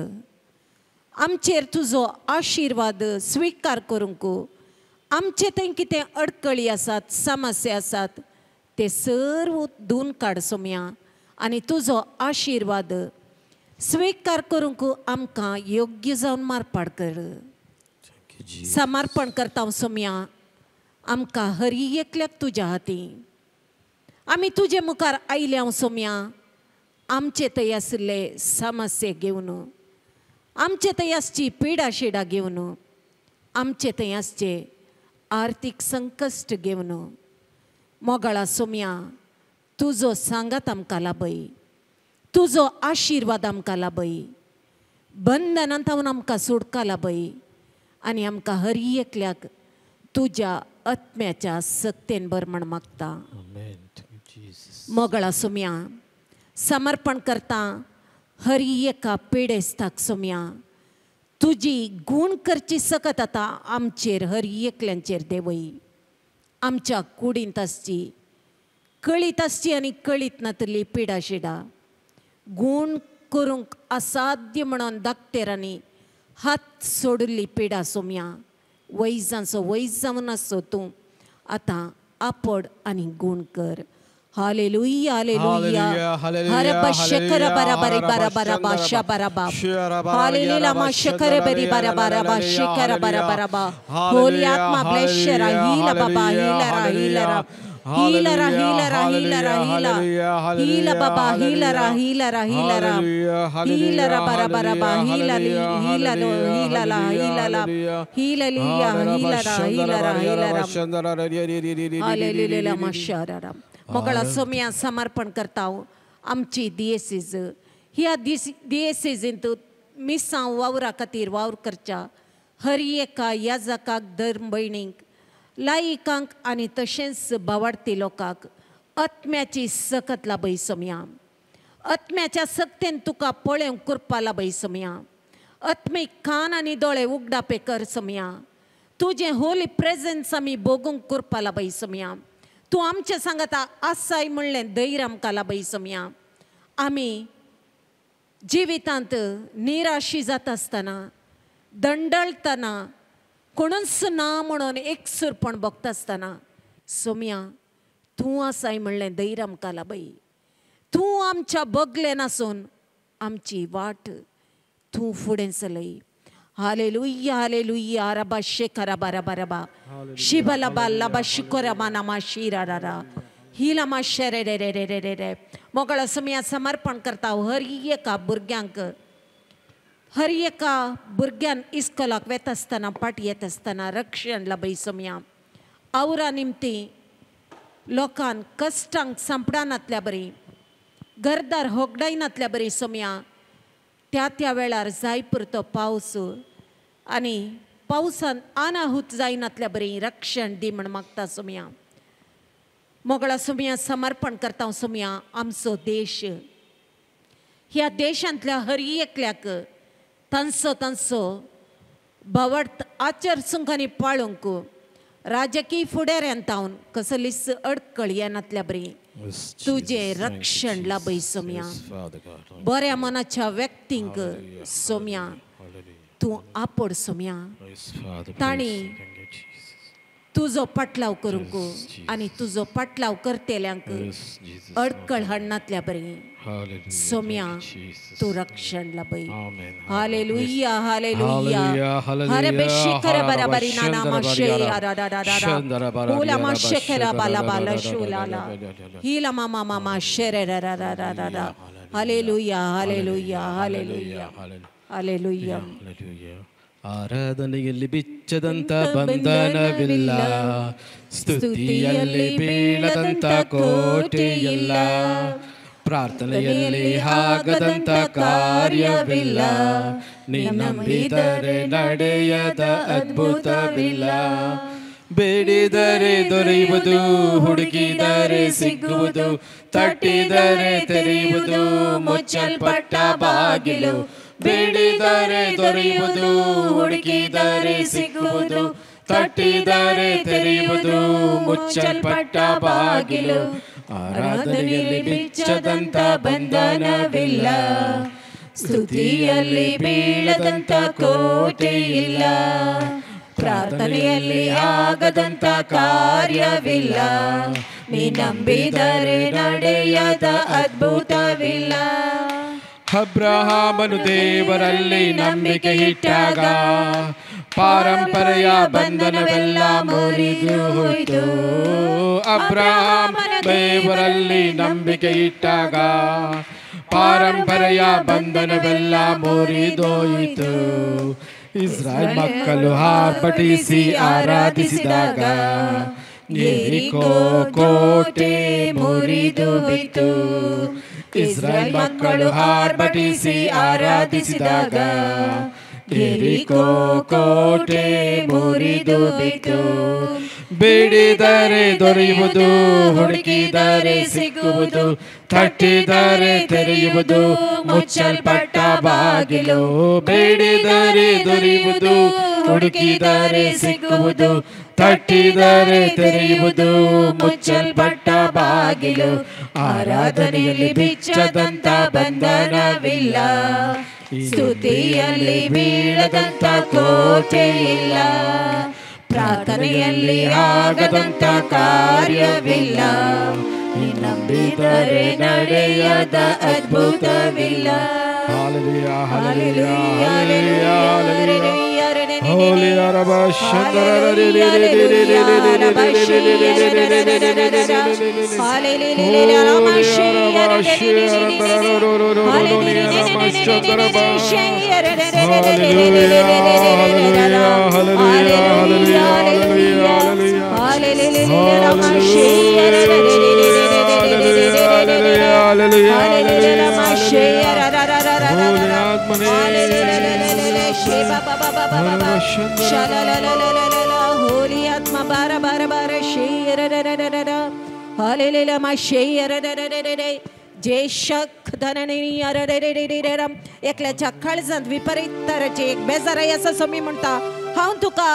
Speaker 6: आमचेर तुजो आशिर्वाद स्विकार करूंक आमचे थंय कितें अडकळी आसात, समस्या आसात ते सर्व धुवन काड सोम्या आनी तुजो आशिर्वाद स्विकार करूंक आमकां योग्य जावन मारपाड कर. समर्पण करता सोम्या आमकां हरी एकल्याक तुज्या हाती. आमी तुजे मुखार आयल्या सोम्या आमचे थंय आशिल्ले समस्ये घेवन आमचे थंय आसची पिडा शिडा घेवन आमचे थंय आसचे आर्थीक संकश्ट घेवन मोगाळा सोम्या तुजो सांगात आमकां लाभय तुजो आशिर्वाद आमकां लाभय बंधनांत आमकां सुटका लाभय आनी आमकां हर एकल्याक तुज्या आत्म्याच्या सक्तेन भर म्हण मागता. मोगळा सोम्या समर्पण करता हर एका पिडेस्ताक सोम्या तुजी गूण करची सकत आतां आमचेर हर एकल्यांचेर देवय. आमच्या कुडींत आसची कळीत आसची आनी कळीत नातली पिडा शिडा गूण करूंक असाध्य म्हणून धाकटेरांनी हात सोडिल्ली पिडा सोम्या वैजांचो वैज जावन आसचो तूं आतां आपड आनी गूण कर. हालेलुया हालेलुया हरबा शकर बराबरी बराबरा बाशा बराबा हालेलुया मा शकर बरी बराबरा शिकर बराबरा होली आत्मा ब्लेस शरा हीला बाबा हीलरा हीलरा हीलरा हीलरा हीलरा हीला हीला बाबा हीलरा हीलरा हीलरा हीलरा बराबरा हीला हीला लो हीला ला हीला ला हीललिया हीलरा हीलरा हीलरा हालेलुया मा शरा. मोगळा सोम्या समर्पण करता आमची दियेसीज ह्या दियेसीजींत मिसांव वावरा खातीर वावर करच्या हर एका याजकाक धर्म भयणींक लायिकांक आनी तशेंच बावाडती लोकांक आत्म्याची सकत लाभय सोम्या. आत्म्याच्या सक्तेन तुका पळोवंक कृपा लाभय सोम्या. आत्मीक कान आनी दोळे उगडापे कर सोम्या. तुजें होली प्रेजन्स आमी भोगूंक कृपा लाभय सोम्या. तूं आमचें सांगता आसाय म्हणलें धैर्य आमकां लाभय सोम्या. आमी जिवितांत निराशी जाता आसतना दंडळटना कोणूच ना म्हणून एकसूरपण भोगता आसतना सोम्या तूं आसाय म्हणलें धैर्य आमकां लाभय. तूं आमच्या बगलेन नासून आमची वाट तूं फुडें चलय. हालेलुया हालेलुया रबा शेखरा बरा रबा शिबला लबा शिकोरा नामा शिरा रा हिला मा शेरे रे रे रे रे रे रे. मोगळा सोम्या समर्पण करता हर एका भुरग्यांक हर एका भुरग्यान इस्कोलाक वेता आसतना पाट येता आसतना रक्षण लाभय सोम्या. आवरा निमती लोकांक कश्टांक सांपडानातल्या बरी घरदार होगडायनातल्या बरी सोम्या त्या त्या वेळार जाय पुरतो पावस आनी पावसान अनाहूत जायनातल्या बरी रक्षण दी म्हण मागता सोम्या. मोगळा सोम्या समर्पण करता सोम्या आमचो देश ह्या देशांतल्या हर एकल्याक तांचो तांचो भावार्थ आचरसूंक आनी पाळूंक राजकीय फुडाऱ्यान तावन कसलीच अडकळ येनातल्या बरी तुजें रक्षण लाभय सोम्या. बऱ्या मनाच्या व्यक्तींक सोम्या तूं आपड सोम्या. तांणी तुजो पाटलाव करूंक आनी तुजो पाटलाव करतेल्यांक अडकळ हाडनातल्या बरी सोम्या तूं रक्षण लाभय. हालेलुया हालेलुया हरबे शिखर बराबरी नाना माशे रा रा रा रा ओला माशे खरा बाला बाला शूलाला हिला मामा मामा शेरे रा रा रा रा रा. हालेलुया हालेलुया हालेलुया हालेलुया.
Speaker 3: ಆರಾಧನೆಯಲ್ಲಿ ಬಿಚ್ಚದಂತ ಬಂಧನವಿಲ್ಲ, ಸ್ತುತಿಯಲ್ಲಿ ಬೀಳದಂತ ಕೋಟೆಯಿಲ್ಲ, ಪ್ರಾರ್ಥನೆಯಲ್ಲಿ ಆಗದಂತ ಕಾರ್ಯವಿಲ್ಲ, ನೀ ನಂಬಿದರೆ ನಡೆಯದ ಅದ್ಭುತವಿಲ್ಲ. ಬೇಡಿದರೆ ದೊರೆಯುವುದು, ಹುಡುಕಿದರೆ ಸಿಗುವುದು, ತಟ್ಟಿದರೆ ತೆರೆಯುವುದು, ಮುಚ್ಚಲ್ಪಟ್ಟ ಬಾಗಿಲು. ಬೇಡಿದರೆ ದೊರೆಯುವುದು, ಹುಡುಕಿದರೆ ಸಿಗುವುದು, ತಟ್ಟಿದರೆ ತೆರೆಯುವುದು, ಮುಚ್ಚಲ್ಪಟ್ಟ ಬಾಗಿಲು. ಆರಾಧನೆಯಲ್ಲಿ ಬಿಚ್ಚದಂತ ಬಂಧನವಿಲ್ಲ, ಸ್ತುತಿಯಲ್ಲಿ ಬೀಳದಂತ ಕೋಟೆಯಿಲ್ಲ, ಪ್ರಾರ್ಥನೆಯಲ್ಲಿ ಆಗದಂತ ಕಾರ್ಯವಿಲ್ಲ, ನೀ ನಂಬಿದರೆ ನಡೆಯದ ಅದ್ಭುತವಿಲ್ಲ. ಅಬ್ರಹಾಮನು ದೇವರಲ್ಲಿ ನಂಬಿಕೆ ಇಟ್ಟಾಗ ಪಾರಂಪರೆಯ ಬಂಧನವೆಲ್ಲ ಮುರಿದು ಹೋಯಿತು. ಅಬ್ರಹಾಮನ ದೇವರಲ್ಲಿ ನಂಬಿಕೆ ಇಟ್ಟಾಗ ಪಾರಂಪರೆಯ ಬಂಧನವೆಲ್ಲ ಮುರಿದೋಯಿತು. ಇಸ್ರಾಯೇಲ್ ಮಕ್ಕಳು ಆರ್ಭಟಿಸಿ ಆರಾಧಿಸಿದಾಗ ಯೆರಿಕೋ ಕೋಟೆ ಮುರಿದು ಹೋಯಿತು. ಇಸ್ರಾಯೇಲ್ ಮಕ್ಕಳು ಆರ್ಭಟಿಸಿ ಆರಾಧಿಸಿದಾಗ ಯೆರಿಕೋ ಕೋಟೆ ಮುರಿದು ಹೋಯಿತು. ಬೇಡಿದರೆ ದೊರೆಯುವುದು, ಹುಡುಕಿದರೆ ಸಿಕ್ಕುವುದು, ತಟ್ಟಿದರೆ ತೆರೆಯುವುದು, ಮುಚ್ಚಲ್ಪಟ್ಟ ಬಾಗಿಲು. ಬೇಡಿದರೆ ದೊರೆಯುವುದು, ಹುಡುಕಿದರೆ ಸಿಕ್ಕುವುದು, ತಟ್ಟಿದರೆ ತೆರೆಯುವುದು, ಮುಚ್ಚಲ್ಪಟ್ಟ ಬಾಗಿಲು. ಆರಾಧನೆಯಲ್ಲಿ ಬಿಚ್ಚದಂತ ಬಂಧನವಿಲ್ಲ, ಸ್ತುತಿಯಲ್ಲಿ ಬೀಳದಂತ ಕೋಟೆ ಇಲ್ಲ, ಪ್ರಾರ್ಥನೆಯಲ್ಲಿ ಆಗದಂತ ಕಾರ್ಯವಿಲ್ಲ, ನಂಬಿದರೆ ನಡೆಯದ ಅದ್ಭುತವಿಲ್ಲ. Hallelujah, hallelujah, hallelujah, hallelujah.
Speaker 6: एकल्याच्या काळजांत विपरीत तरेचे एक बेजाराय आसा स्वामी म्हणटा हांव तुका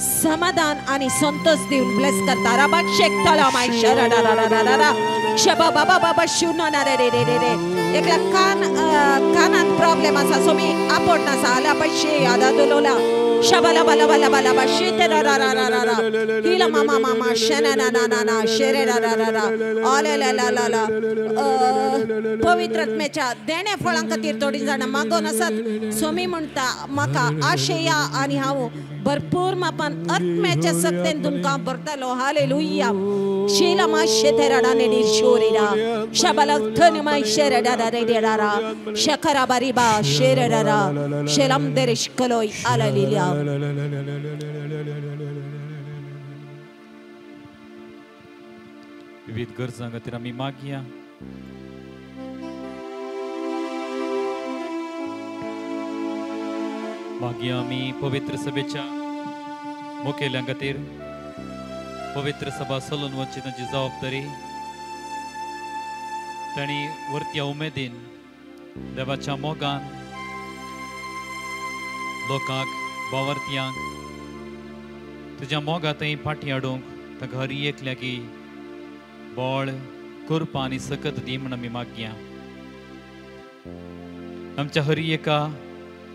Speaker 6: समाधान आनी संतोष दिवन ब्लेस करता. राबाक शेकतलो माय शरा शबा बाबा बाबा शिवना रे रे रे रे रे. एकल्या कानान प्रॉब्लेम आसा स्वामी आपोट आसा आला पशे आदा दुलोला शबला बला बला बला बशे ते रा रा रा रा रा हिला मामा मामा शना ना ना ना ना शेरे रा रा रा रा आले ला ला ला ला. पवित्र आत्म्याच्या देणे फळां खातीर थोडीं जाणां मागोन आसात. स्वामी म्हणटा म्हाका आशया आनी हांव भरपूर मापान आत्म्याच्या सक्तेन तुमकां भरतलो. हालेलुया. शिला माशे तेराडा नेडी शोरिरा शबला थन माशे रडा रे रा शखरा बारिबा शेररा रा शेलम देरिश कलोय आलालिया.
Speaker 1: विविध गरजां खातीर आमी मागया. मागया आमी पवित्र सभेच्या मुखेल्यां खातीर. पवित्र सभा चलून वचची तांची जबाबदारी तांणी वरत्या उमेदीन देवाच्या मोगान लोकांक बावर्त्यांक तुज्या मोगा थंय फाटीं हाडूंक तांकां हर एकल्याकी बळ करपा आनी सकत दी म्हूण आमी मागया. आमच्या हर एका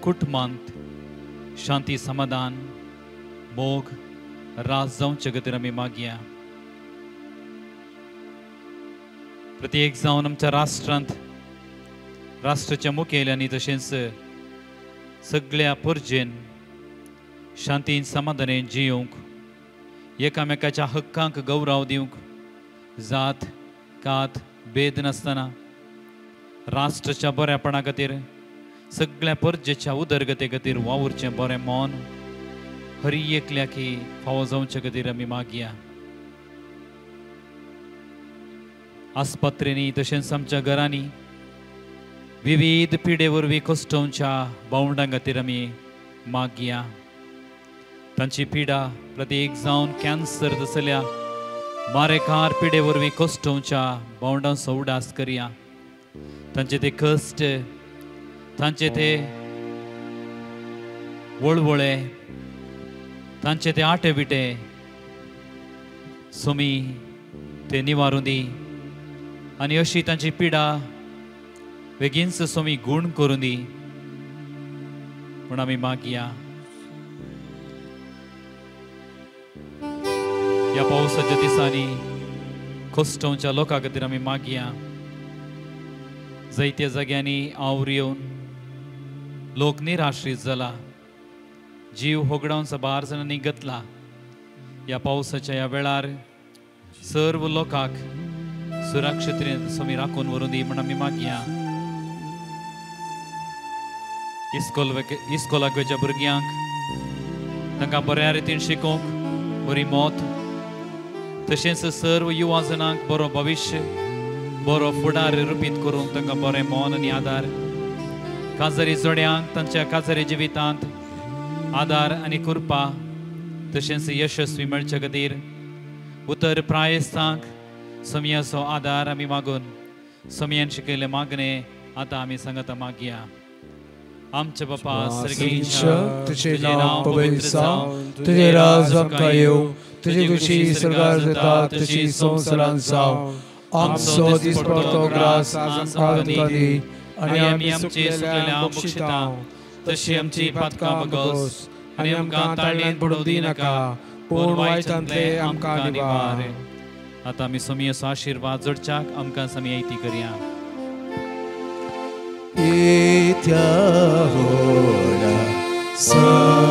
Speaker 1: कुटुंबांत शांती समाधान मोग राज जावचे खातीर आमी मागया. प्रत्येक जावन आमच्या राष्ट्रांत राष्ट्राच्या मुखेल्यांनी तशेंच सगळ्या परजेन शांतीन समाधानेन जियोवंक एकामेकाच्या हक्कांक गौरव दिवंक जात कात भेद नासतना राष्ट्राच्या बऱ्यापणा खातीर सगळ्या परजेच्या उदरगते खातीर वावुरचें बरें मन हरी एकल्याकी फावो जावचे खातीर आमी मागया. आस्पत्रेंनी तशेंच आमच्या घरांनी विविध पिडे वरवीं कश्टोवच्या भावंडां खातीर आमी मागया. तांची पिडा प्रत्येक जावन कॅन्सर तसल्या मारेकार पिडे वरवीं कश्टोवच्या भावंडांचो उडास करया. तांचे ते कश्ट तांचे ते वळवळे तांचे ते आटे बिटे सोमी ते निवारून दी आनी अशी तांची पिडा बेगीनच सोमी गूण करून दी म्हूण आमी मागया. ह्या पावसाच्या दिसांनी कश्टोवच्या लोकां खातीर आमी मागया. जायत्या जाग्यांनी our येवन लोक निराश्रीत जाला, जीव होगडावन साबार जाणांनी गतला. ह्या पावसाच्या ह्या वेळार सर्व लोकांक सुरक्षित स्वामी राखून व्हरून दी म्हण आमी मागया. इस्कोलाक वयच्या भुरग्यांक तांकां बऱ्या रितीन शिकोवंक बरी मौत, तशेंच सर्व युवा जणांक बरो भविश्य, बरो फुडार रुपीत करूंक तांकां बरें मन आनी आदार, काजारी जोड्यांक तांच्या काजारी जिवितांत आदार आनी कृपा तशेंच यशस्वी मेळचे खातीर उतर प्रायस्तांक समयाचो आदार आमी मागून समयान शिकयल्ले मागणे आतां आमी सांगता मागया. आमचे बापा सर्गेच्या,
Speaker 2: तुझे नाव पवित्र जावं, तुझे राज आमकां येवं, तुजी खुशी स्वर्गार जाता तशी संवसारांत जावं. आमचो दिसपडतो ग्रास आमकां दी
Speaker 1: आनी आमी आमचे सुकलेल्या बक्षिता तशी आमची पातकां बगस आनी आमकां ताळणेंत पडूं दिनाका, पूण वायटांतले आमकां निवार. आतां आमी समयाचो आशिर्वाद जोडच्याक आमकां समी आयती करया.
Speaker 2: इत्या होला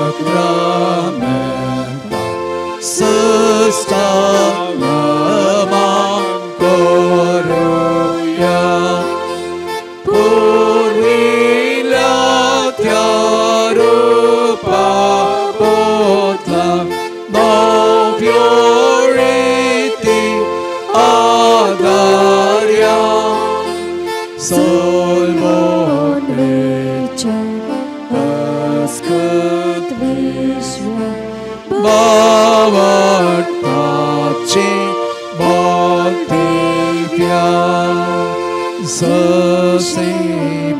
Speaker 2: sacramenta sustama koruya purvila tyarupa potla navyoriti adarya solmon
Speaker 3: Askut Vishwa
Speaker 2: Bhavartache Bhaktivya Sase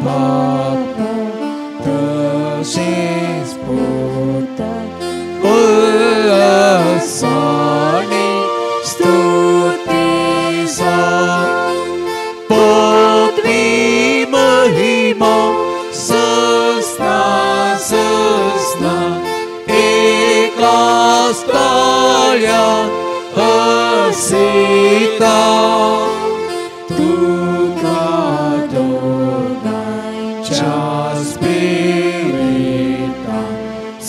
Speaker 2: Bhapa Tase Sputa Ullasani Stuti Sa Potvi Mahima Sasna Sasna Ekastalya Hasita Tuka Dogancha Spirita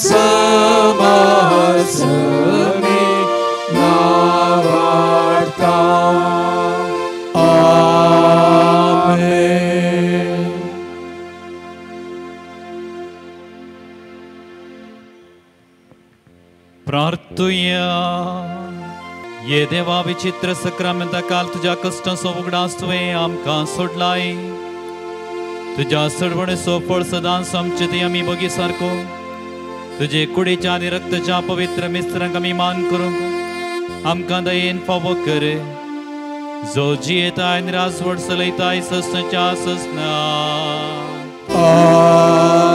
Speaker 2: Samasami Navarta. Amen.
Speaker 1: प्रार्थुया. ये देवा विचित्र सक्रामेंता काल तुज्या कश्टांचो उगडास तुवें आमकां सोडलाय. तुज्या सडवणेचो फळ सदांच आमचे ते आमी बगी सारको तुजे कुडीच्या आनी रक्ताच्या पवित्र मिस्त्रांक आमी मान करूंक आमकां दयेन फावो कर, जो जियेता आनी राजवट चलयताय ससनाच्या ससना.
Speaker 2: आमेन.